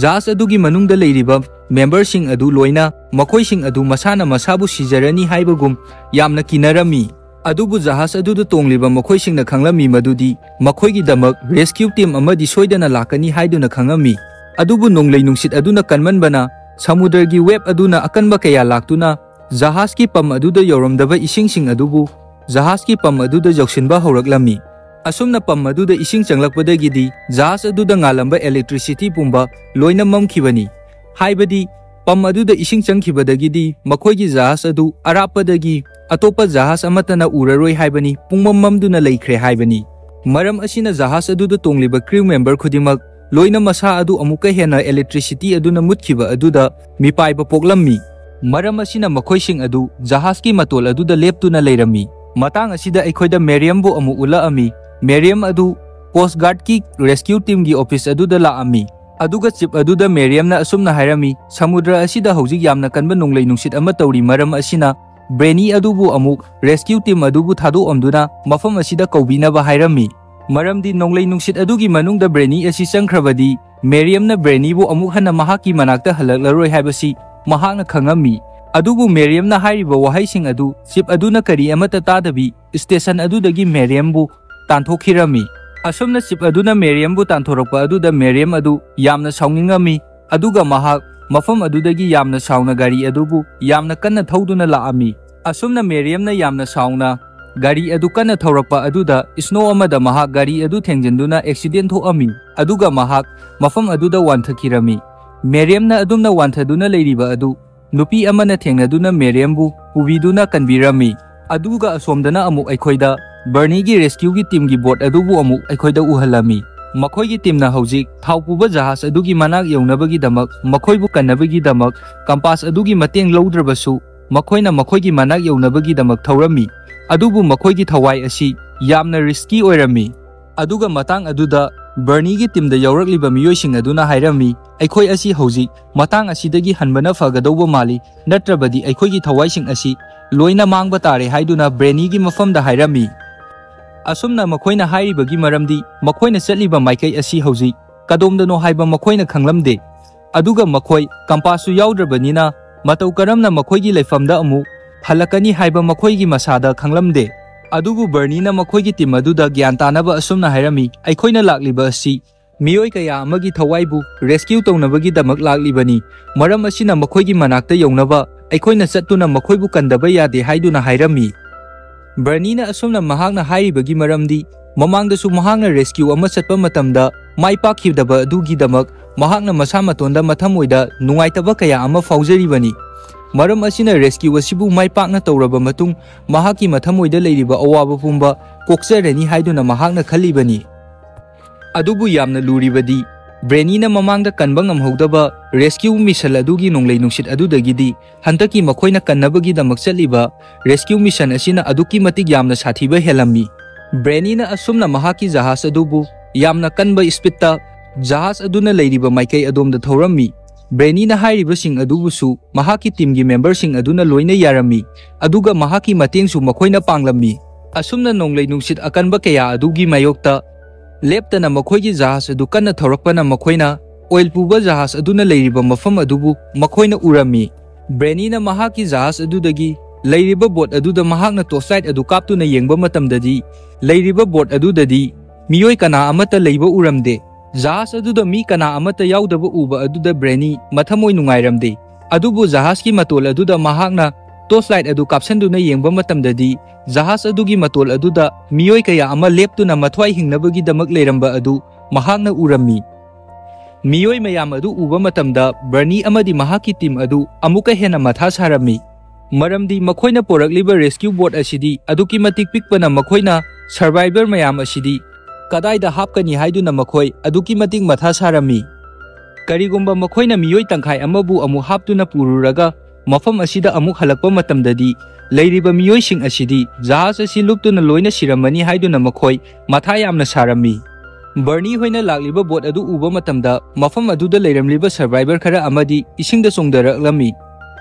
ꯖꯍꯥꯖ ꯑꯗꯨꯒꯤ ꯃꯅꯨꯡꯗ ꯂꯩꯔꯤꯕ ꯃꯦꯝꯕꯔꯁꯤꯡ ꯑꯗꯨ ꯂꯣꯏꯅ ꯃꯈꯣꯏꯁꯤꯡ ꯑꯗꯨ ꯃꯁꯥꯅ ꯃꯁꯥꯕꯨ ꯁꯤꯖꯔꯅꯤ ꯍꯥꯏꯕꯒꯨꯝ ꯌꯥꯝꯅ ꯀꯤꯅꯔꯝꯃꯤ꯫ ꯑꯗꯨꯕꯨ ꯖꯍꯥꯖ ꯑꯗꯨꯗ ꯇꯣꯡꯂꯤꯕ ꯃꯈꯣꯏꯁꯤꯡꯅ ꯈꯪꯂꯝꯃꯤ ꯃꯗꯨꯗꯤ ꯃꯈꯣꯏꯒꯤꯗꯃꯛ ꯔꯦꯁꯀ꯭ꯌꯨ ꯇꯤꯝ ꯑꯃꯗꯤ ꯁꯣꯏꯗꯅ ꯂꯥꯛꯀꯅꯤ ꯍꯥꯏꯗꯨꯅ ꯈꯪꯉꯝꯃꯤ꯫ ꯑꯗꯨꯕꯨ ꯅꯣꯡꯂꯩ ꯅꯨꯡꯁꯤꯠ ꯑꯗꯨꯅ ꯀꯟꯃꯟꯕꯅ ꯁꯃꯨꯗ꯭ꯔꯒꯤ ꯋꯦꯕ ꯑꯗꯨꯅ ꯑꯀꯟꯕ ꯀꯌꯥ ꯂꯥꯛꯇꯨꯅ ꯖꯍꯥꯖꯀꯤ ꯄꯝ ꯑꯗꯨꯗ ꯌꯧꯔꯝꯗꯕ ꯏꯁꯤꯡꯁꯤꯡ ꯑꯗꯨꯕꯨ ꯖꯍꯥꯖꯀꯤ ꯄꯝ ꯑꯗꯨꯗ ꯌꯧꯁꯤꯟꯕ ꯍꯧꯔꯛꯂꯝꯃꯤ꯫ ꯑꯁꯨꯝꯅ ꯄꯝ ꯑꯗꯨꯗ ꯏꯁꯤꯡ ꯆꯪꯂꯛꯄꯗꯒꯤꯗꯤ ꯖꯍꯥꯖ ꯑꯗꯨꯗ ꯉꯥꯜꯂꯝꯕ ꯏꯂꯦꯛꯇ꯭ꯔꯤꯁꯤꯇꯤ ꯄꯨꯝꯕ ꯂꯣꯏꯅ ꯃꯝꯈꯤꯕꯅꯤ꯫ ꯍꯥꯏꯕꯗꯤ ꯄꯝ ꯑꯗꯨꯗ ꯏꯁꯤꯡ ꯆꯪꯈꯤꯕꯗꯒꯤꯗꯤ ꯃꯈꯣꯏꯒꯤ ꯖꯍꯥꯖ ꯑꯗꯨ ꯑꯔꯥꯞꯄꯗꯒꯤ ꯑꯇꯣꯞꯄ ꯖꯍꯥꯖ ꯑꯃꯠꯇꯅ ꯎꯔꯔꯣꯏ ꯍꯥꯏꯕꯅꯤ, ꯄꯨꯡꯃꯝ ꯃꯝꯗꯨꯅ ꯂꯩꯈ꯭ꯔꯦ ꯍꯥꯏꯕꯅꯤ꯫ ꯃꯔꯝ ꯑꯁꯤꯅ ꯖꯍꯥꯖ ꯑꯗꯨꯗ ꯇꯣꯡꯂꯤꯕ ꯀ꯭ꯔꯤꯎ ꯃꯦꯝꯕꯔ ꯈꯨꯗꯤꯡꯃꯛ ꯂꯣꯏꯅ ꯃꯁꯥ ꯑꯗꯨ ꯑꯃꯨꯛꯀ ꯍꯦꯟꯅ ꯏꯂꯦꯛꯇ꯭ꯔꯤꯁꯤꯇꯤ ꯑꯗꯨꯅ ꯃꯨꯠꯈꯤꯕ ꯑꯗꯨꯗ ꯃꯤꯄꯥꯏꯕ ꯄꯣꯛꯂꯝꯃꯤ꯫ ꯃꯔꯝ ꯑꯁꯤꯅ ꯃꯈꯣꯏꯁꯤꯡ ꯑꯗꯨ ꯖꯍꯥꯖꯀꯤ ꯃꯇꯣꯜ ꯑꯗꯨꯗ ꯂꯦꯞꯇꯨꯅ ꯂꯩꯔꯝꯃꯤ꯫ ꯃꯇꯥꯡ ꯑꯁꯤꯗ ꯑꯩꯈꯣꯏꯗ ꯃꯦꯔꯤꯌꯝꯕꯨ ꯑꯃꯨꯛ ꯎꯠꯂꯛꯑꯝꯃꯤ꯫ ꯃꯦꯔꯤꯌꯝ ꯑꯗꯨ ꯀꯣꯁ ꯒꯥꯔꯗꯀꯤ ꯔꯦꯁꯀ꯭ꯌꯨ ꯇꯤꯝꯒꯤ ꯑꯣꯐꯤꯁ ꯑꯗꯨꯗ ꯂꯥꯛꯑꯝꯃꯤ꯫ ꯑꯗꯨꯒ ꯆꯤꯞ ꯑꯗꯨꯗ ꯃꯦꯔꯤꯌꯝꯅ ꯑꯁꯨꯝꯅ ꯍꯥꯏꯔꯝꯃꯤ, "ꯁꯃꯨꯗ꯭ꯔ ꯑꯁꯤꯗ ꯍꯧꯖꯤꯛ ꯌꯥꯝꯅ ꯀꯟꯕ ꯅꯣꯡꯂꯩ ꯅꯨꯡꯁꯤꯠ ꯑꯃ ꯇꯧꯔꯤ, ꯃꯔꯝ ꯑꯁꯤꯅ ꯕ꯭ꯔꯦꯅꯤ ꯑꯗꯨꯕꯨ ꯑꯃꯨꯛ ꯔꯦꯁꯀ꯭ꯌꯨ ꯇꯤꯝ ꯑꯗꯨꯕꯨ ꯊꯥꯗꯣꯛꯑꯝꯗꯨꯅ ꯃꯐꯝ ꯑꯁꯤꯗ ꯀꯧꯕꯤꯅꯕ ꯍꯥꯏꯔꯝꯃꯤ꯫ ꯃꯔꯝꯗꯤ ꯅꯣꯡꯂꯩ ꯅꯨꯡꯁꯤꯠ ꯑꯗꯨꯒꯤ ꯃꯅꯨꯡꯗ ꯕ꯭ꯔꯦꯅꯤ ꯑꯁꯤ ꯆꯪꯈ꯭ꯔꯕꯗꯤ ꯃꯦꯔꯤꯌꯝꯅ ꯕ꯭ꯔꯦꯅꯤꯕꯨ ꯑꯃꯨꯛ ꯍꯟꯅ ꯃꯍꯥꯛꯀꯤ ꯃꯅꯥꯛꯇ ꯍꯜꯂꯛꯂꯔꯣꯏ ꯍꯥꯏꯕꯁꯤ ꯃꯍꯥꯛꯅ ꯈꯪꯉꯝꯃꯤ꯫ ꯑꯗꯨꯕꯨ ꯃꯦꯔꯤꯌꯝꯅ ꯍꯥꯏꯔꯤꯕ ꯋꯥꯍꯩꯁꯤꯡ ꯑꯗꯨ ꯆꯤꯞ ꯑꯗꯨꯅ ꯀꯔꯤ ꯑꯃꯠꯇ ꯇꯥꯗꯕꯤ ꯁ꯭ꯇꯦꯁꯟ ꯑꯗꯨꯗꯒꯤ ꯃꯦꯔꯤꯌꯝꯕꯨ ꯇꯥꯟꯊꯣꯛꯈꯤꯔꯝꯃꯤ꯫ ꯑꯁꯨꯝꯅ ꯆꯤꯞ ꯑꯗꯨꯅ ꯃꯦꯔꯤꯌꯝꯕꯨ ꯇꯥꯟꯊꯣꯔꯛꯄ ꯑꯗꯨꯗ ꯃꯦꯔꯤꯌꯝ ꯑꯗꯨ ꯌꯥꯝꯅ ꯁꯥꯎꯅꯤꯡꯉꯝꯃꯤ, ꯑꯗꯨꯒ ꯃꯍꯥꯛ ꯃꯐꯝ ꯑꯗꯨꯗꯒꯤ ꯌꯥꯝꯅ ꯁꯥꯎꯅ ꯒꯥꯔꯤ ꯑꯗꯨꯕꯨ ꯌꯥꯝꯅ ꯀꯟꯅ ꯊꯧꯗꯨꯅ ꯂꯥꯛꯑꯝꯃꯤ꯫ ꯑꯁꯨꯝꯅ ꯃꯦꯔꯤꯌꯝꯅ ꯌꯥꯝꯅ ꯁꯥꯎꯅ ꯒꯥꯔꯤ ꯑꯗꯨ ꯀꯟꯅ ꯊꯧꯔꯛꯄ ꯑꯗꯨꯗ ꯁ꯭ꯅꯣ ꯑꯃꯗ ꯃꯍꯥꯛ ꯒꯥꯔꯤ ꯑꯗꯨ ꯊꯦꯡꯖꯤꯟꯗꯨꯅ ꯑꯦꯛꯁꯤꯗꯦꯟ ꯊꯣꯛꯑꯝꯃꯤ, ꯑꯗꯨꯒ ꯃꯍꯥꯛ ꯃꯐꯝ ꯑꯗꯨꯗ ꯋꯥꯟꯊꯈꯤꯔꯝꯃꯤ꯫ ꯃꯦꯔꯤꯌꯝꯅ ꯑꯗꯨꯝꯅ ꯋꯥꯟꯊꯗꯨꯅ ꯂꯩꯔꯤꯕ ꯑꯗꯨ ꯅꯨꯄꯤ ꯑꯃꯅ ꯊꯦꯡꯅꯗꯨꯅ ꯃꯦꯔꯤꯌꯝꯕꯨ ꯄꯨꯕꯤꯗꯨꯅ ꯀꯟꯕꯤꯔꯝꯃꯤ꯫ ꯑꯗꯨꯒ ꯑꯁꯣꯝꯗꯅ ꯑꯃꯨꯛ ꯑꯩꯈꯣꯏꯗ ꯕꯔꯅꯤꯒꯤ ꯔꯦꯁꯀ꯭ꯌꯨꯒꯤ ꯇꯤꯝꯒꯤ ꯕꯣꯠ ꯑꯗꯨꯕꯨ ꯑꯃꯨꯛ ꯑꯩꯈꯣꯏꯗ ꯎꯍꯜꯂꯝꯃꯤ꯫ ꯃꯈꯣꯏꯒꯤ ꯇꯤꯝꯅ ꯍꯧꯖꯤꯛ ꯊꯥꯎ ꯄꯨꯕ ꯖꯍꯥꯖ ꯑꯗꯨꯒꯤ ꯃꯅꯥꯛ ꯌꯧꯅꯕꯒꯤꯗꯃꯛ ꯃꯈꯣꯏꯕꯨ ꯀꯟꯅꯕꯒꯤꯗꯃꯛ ꯀꯝꯄꯥꯁ ꯑꯗꯨꯒꯤ ꯃꯇꯦꯡ ꯂꯧꯗ꯭ꯔꯕꯁꯨ, ꯃꯈꯣꯏꯅ ꯃꯈꯣꯏꯒꯤ ꯃꯅꯥꯛ ꯌꯧꯅꯕꯒꯤꯗꯃꯛ ꯊꯧꯔꯝꯃꯤ꯫ ꯑꯗꯨꯕꯨ ꯃꯈꯣꯏꯒꯤ ꯊꯋꯥꯏ ꯑꯁꯤ ꯌꯥꯝꯅ ꯔꯤꯁꯀꯤ ꯑꯣꯏꯔꯝꯃꯤ꯫ ꯑꯗꯨꯒ ꯃꯇꯥꯡ ꯑꯗꯨꯗ ꯕꯔꯅꯤꯒꯤ ꯇꯤꯝꯗ ꯌꯥꯎꯔꯛꯂꯤꯕ ꯃꯤꯑꯣꯏꯁꯤꯡ ꯑꯗꯨꯅ ꯍꯥꯏꯔꯝꯃꯤ, "ꯑꯩꯈꯣꯏ ꯑꯁꯤ ꯍꯧꯖꯤꯛ ꯃꯇꯥꯡ ꯑꯁꯤꯗꯒꯤ ꯍꯟꯕꯅ ꯐꯒꯗꯧꯕ ꯃꯥꯜꯂꯤ, ꯅꯠꯇ꯭ꯔꯕꯗꯤ ꯑꯩꯈꯣꯏꯒꯤ ꯊꯋꯥꯏꯁꯤꯡ ꯑꯁꯤ ꯂꯣꯏꯅ ꯃꯥꯡꯕ ꯇꯥꯔꯦ" ꯍꯥꯏꯗꯨꯅ ꯕ꯭ꯔꯦꯅꯤꯒꯤ ꯃꯐꯝꯗ ꯍꯥꯏꯔꯝꯃꯤ꯫ ꯑꯁꯨꯝꯅ ꯃꯈꯣꯏꯅ ꯍꯥꯏꯔꯤꯕꯒꯤ ꯃꯔꯝꯗꯤ ꯃꯈꯣꯏꯅ ꯆꯠꯂꯤꯕ ꯃꯥꯏꯀꯩ ꯑꯁꯤ ꯍꯧꯖꯤꯛ ꯀꯗꯣꯝꯗꯅꯣ ꯍꯥꯏꯕ ꯃꯈꯣꯏꯅ ꯈꯪꯂꯝꯗꯦ꯫ ꯑꯗꯨꯒ ꯃꯈꯣꯏ ꯀꯝꯄꯥꯁꯁꯨ ꯌꯥꯎꯗ꯭ꯔꯕꯅꯤꯅ ꯃꯇꯧ ꯀꯔꯝꯅ ꯃꯈꯣꯏꯒꯤ ꯂꯩꯐꯝꯗ ꯑꯃꯨꯛ ꯍꯜꯂꯛꯀꯅꯤ ꯍꯥꯏꯕ ꯃꯈꯣꯏꯒꯤ ꯃꯁꯥꯗ ꯈꯪꯂꯝꯗꯦ꯫ ꯑꯗꯨꯕꯨ ꯕꯔꯅꯤꯅ ꯃꯈꯣꯏꯒꯤ ꯇꯤꯝ ꯑꯗꯨꯗ ꯒ꯭ꯌꯥꯟ ꯇꯥꯅꯕ ꯑꯁꯨꯝꯅ ꯍꯥꯏꯔꯝꯃꯤ, "ꯑꯩꯈꯣꯏꯅ ꯂꯥꯛꯂꯤꯕ ꯑꯁꯤ ꯃꯤꯑꯣꯏ ꯀꯌꯥ ꯑꯃꯒꯤ ꯊꯋꯥꯏꯕꯨ ꯔꯦꯁꯀ꯭ꯌꯨ ꯇꯧꯅꯕꯒꯤꯗꯃꯛ ꯂꯥꯛꯂꯤꯕꯅꯤ꯫ ꯃꯔꯝ ꯑꯁꯤꯅ ꯃꯈꯣꯏꯒꯤ ꯃꯅꯥꯛꯇ ꯌꯧꯅꯕ ꯑꯩꯈꯣꯏꯅ ꯆꯠꯇꯨꯅ ꯃꯈꯣꯏꯕꯨ ꯀꯟꯗꯕ ꯌꯥꯗꯦ" ꯍꯥꯏꯗꯨꯅ ꯍꯥꯏꯔꯝꯃꯤ꯫ ꯕꯔꯅꯤꯅ ꯑꯁꯨꯝꯅ ꯃꯍꯥꯛꯅ ꯍꯥꯏꯔꯤꯕꯒꯤ ꯃꯔꯝꯗꯤ ꯃꯃꯥꯡꯗꯁꯨ ꯃꯍꯥꯛꯅ ꯔꯦꯁꯀ꯭ꯌꯨ ꯑꯃ ꯆꯠꯄ ꯃꯇꯝꯗ ꯃꯥꯏ ꯄꯥꯛꯈꯤꯗꯕ ꯑꯗꯨꯒꯤꯗꯃꯛ ꯃꯍꯥꯛꯅ ꯃꯁꯥ ꯃꯇꯣꯟꯗ ꯃꯊꯃꯣꯏꯗ ꯅꯨꯡꯉꯥꯏꯇꯕ ꯀꯌꯥ ꯑꯃ ꯐꯥꯎꯖꯔꯤꯕꯅꯤ꯫ ꯃꯔꯝ ꯑꯁꯤꯅ ꯔꯦꯁꯀ꯭ꯌꯨ ꯑꯁꯤꯕꯨ ꯃꯥꯏ ꯄꯥꯛꯅ ꯇꯧꯔꯕ ꯃꯇꯨꯡ ꯃꯍꯥꯛꯀꯤ ꯃꯊꯃꯣꯏꯗ ꯂꯩꯔꯤꯕ ꯑꯋꯥꯕ ꯄꯨꯝꯕ ꯀꯣꯛꯆꯔꯅꯤ ꯍꯥꯏꯗꯨꯅ ꯃꯍꯥꯛꯅ ꯈꯜꯂꯤꯕꯅꯤ꯫ ꯑꯗꯨꯕꯨ ꯌꯥꯝꯅ ꯂꯨꯔꯤꯕꯗꯤ, ꯕ꯭ꯔꯦꯅꯤꯅ ꯃꯃꯥꯡꯗ ꯀꯟꯕ ꯉꯝꯍꯧꯗꯕ ꯔꯦꯁꯀ꯭ꯌꯨ ꯃꯤꯁꯟ ꯑꯗꯨꯒꯤ ꯅꯣꯡꯂꯩ ꯅꯨꯡꯁꯤꯠ ꯑꯗꯨꯗꯒꯤꯗꯤ ꯍꯟꯗꯛꯀꯤ ꯃꯈꯣꯏꯅ ꯀꯟꯅꯕꯒꯤꯗꯃꯛ ꯆꯠꯂꯤꯕ ꯔꯦꯁꯀ꯭ꯌꯨ ꯃꯤꯁꯟ ꯑꯁꯤꯅ ꯑꯗꯨꯛꯀꯤ ꯃꯇꯤꯛ ꯌꯥꯝꯅ ꯁꯥꯊꯤꯕ ꯍꯦꯜꯂꯝꯃꯤ꯫ ꯕ꯭ꯔꯦꯅꯤꯅ ꯑꯁꯨꯝꯅ ꯃꯍꯥꯛꯀꯤ ꯖꯍꯥꯖ ꯑꯗꯨꯕꯨ ꯌꯥꯝꯅ ꯀꯟꯕ ꯁ꯭ꯄꯤꯗꯇ ꯖꯍꯥꯖ ꯑꯗꯨꯅ ꯂꯩꯔꯤꯕ ꯃꯥꯏꯀꯩ ꯑꯗꯣꯝꯗ ꯊꯧꯔꯝꯃꯤ꯫ ꯕ꯭ꯔꯦꯅꯤꯅ ꯍꯥꯏꯔꯤꯕꯁꯤꯡ ꯑꯗꯨꯕꯨꯁꯨ ꯃꯍꯥꯛꯀꯤ ꯇꯤꯝꯒꯤ ꯃꯦꯝꯕꯔꯁꯤꯡ ꯑꯗꯨꯅ ꯂꯣꯏꯅ ꯌꯥꯔꯝꯃꯤ, ꯑꯗꯨꯒ ꯃꯍꯥꯛꯀꯤ ꯃꯇꯦꯡꯁꯨ ꯃꯈꯣꯏꯅ ꯄꯥꯡꯂꯝꯃꯤ꯫ ꯑꯁꯨꯝꯅ ꯅꯣꯡꯂꯩ ꯅꯨꯡꯁꯤꯠ ꯑꯀꯟꯕ ꯀꯌꯥ ꯑꯗꯨꯒꯤ ꯃꯥꯌꯣꯛꯇ ꯂꯦꯞꯇꯅ ꯃꯈꯣꯏꯒꯤ ꯖꯍꯥꯖ ꯑꯗꯨ ꯀꯟꯅ ꯊꯧꯔꯛꯄꯅ ꯃꯈꯣꯏꯅ ꯑꯣꯏꯜ ꯄꯨꯕ ꯖꯍꯥꯖ ꯑꯗꯨꯅ ꯂꯩꯔꯤꯕ ꯃꯐꯝ ꯑꯗꯨꯕꯨ ꯃꯈꯣꯏꯅ ꯎꯔꯝꯃꯤ꯫ ꯕ꯭ꯔꯦꯅꯤꯅ ꯃꯍꯥꯛꯀꯤ ꯖꯍꯥꯖ ꯑꯗꯨꯗꯒꯤ ꯂꯩꯔꯤꯕ ꯕꯣꯠ ꯑꯗꯨꯗ ꯃꯍꯥꯛꯅ ꯇꯣꯔꯆ ꯂꯥꯏꯠ ꯑꯗꯨ ꯀꯥꯞꯇꯨꯅ ꯌꯦꯡꯕ ꯃꯇꯝꯗꯗꯤ, ꯂꯩꯔꯤꯕ ꯕꯣꯠ ꯑꯗꯨꯗꯗꯤ ꯃꯤꯑꯣꯏ ꯀꯅꯥ ꯑꯃꯠꯇ ꯂꯩꯕ ꯎꯔꯝꯗꯦ꯫ ꯖꯍꯥꯖ ꯑꯗꯨꯗ ꯃꯤ ꯀꯅꯥ ꯑꯃꯠꯇ ꯌꯥꯎꯗꯕ ꯎꯕ ꯑꯗꯨꯗ ꯕ꯭ꯔꯦꯅꯤ ꯃꯊꯃꯣꯏ ꯅꯨꯡꯉꯥꯏꯔꯝꯗꯦ꯫ ꯑꯗꯨꯕꯨ ꯖꯍꯥꯖꯀꯤ ꯃꯇꯣꯜ ꯑꯗꯨꯗ ꯃꯍꯥꯛꯅ ꯇꯣꯔꯆ ꯂꯥꯏꯠ ꯑꯗꯨ ꯀꯥꯞꯁꯟꯗꯨꯅ ꯌꯦꯡꯕ ꯃꯇꯝꯗꯗꯤ, ꯖꯍꯥꯖ ꯑꯗꯨꯒꯤ ꯃꯇꯣꯜ ꯑꯗꯨꯗ ꯃꯤꯑꯣꯏ ꯀꯌꯥ ꯑꯃ ꯂꯦꯞꯇꯨꯅ ꯃꯊ꯭ꯋꯥꯏ ꯍꯤꯡꯅꯕꯒꯤꯗꯃꯛ ꯂꯩꯔꯝꯕ ꯑꯗꯨ ꯃꯍꯥꯛꯅ ꯎꯔꯝꯃꯤ꯫ ꯃꯤꯑꯣꯏ ꯃꯌꯥꯝ ꯑꯗꯨ ꯎꯕ ꯃꯇꯝꯗ ꯕꯔꯅꯤ ꯑꯃꯗꯤ ꯃꯍꯥꯛꯀꯤ ꯇꯤꯝ ꯑꯗꯨ ꯑꯃꯨꯛꯀ ꯍꯦꯟꯅ ꯃꯊꯥ ꯁꯥꯔꯝꯃꯤ, ꯃꯔꯝꯗꯤ ꯃꯈꯣꯏꯅ ꯄꯣꯔꯛꯂꯤꯕ ꯔꯦꯁꯀ꯭ꯌꯨ ꯕꯣꯠ ꯑꯁꯤꯗꯤ ꯑꯗꯨꯛꯀꯤ ꯃꯇꯤꯛ ꯄꯤꯛꯄꯅ ꯃꯈꯣꯏꯅ ꯁꯔꯚꯥꯏꯚꯔ ꯃꯌꯥꯝ ꯑꯁꯤꯗꯤ ꯀꯗꯥꯏꯗ ꯍꯥꯞꯀꯅꯤ ꯍꯥꯏꯗꯨꯅ ꯃꯈꯣꯏ ꯑꯗꯨꯛꯀꯤ ꯃꯇꯤꯛ ꯃꯊꯥ ꯁꯥꯔꯝꯃꯤ꯫ ꯀꯔꯤꯒꯨꯝꯕ ꯃꯈꯣꯏꯅ ꯃꯤꯑꯣꯏ ꯇꯪꯈꯥꯏ ꯑꯃꯕꯨ ꯑꯃꯨꯛ ꯍꯥꯞꯇꯨꯅ ꯄꯨꯔꯨꯔꯒ ꯃꯐꯝ ꯑꯁꯤꯗ ꯑꯃꯨꯛ ꯍꯜꯂꯛꯄ ꯃꯇꯝꯗꯗꯤ ꯂꯩꯔꯤꯕ ꯃꯤꯑꯣꯏꯁꯤꯡ ꯑꯁꯤꯗꯤ ꯖꯍꯥꯖ ꯑꯁꯤ ꯂꯨꯞꯇꯨꯅ ꯂꯣꯏꯅ ꯁꯤꯔꯝꯃꯅꯤ ꯍꯥꯏꯗꯨꯅ ꯃꯈꯣꯏ ꯃꯊꯥ ꯌꯥꯝꯅ ꯁꯥꯔꯝꯃꯤ꯫ ꯕꯔꯅꯤ ꯍꯣꯏꯅ ꯂꯥꯛꯂꯤꯕ ꯕꯣꯠ ꯑꯗꯨ ꯎꯕ ꯃꯇꯝꯗ ꯃꯐꯝ ꯑꯗꯨꯗ ꯂꯩꯔꯝꯂꯤꯕ ꯁꯔꯚꯥꯏꯚꯔ ꯈꯔ ꯑꯃꯗꯤ ꯏꯁꯤꯡꯗ ꯆꯣꯡꯊꯔꯛꯂꯝꯃꯤ꯫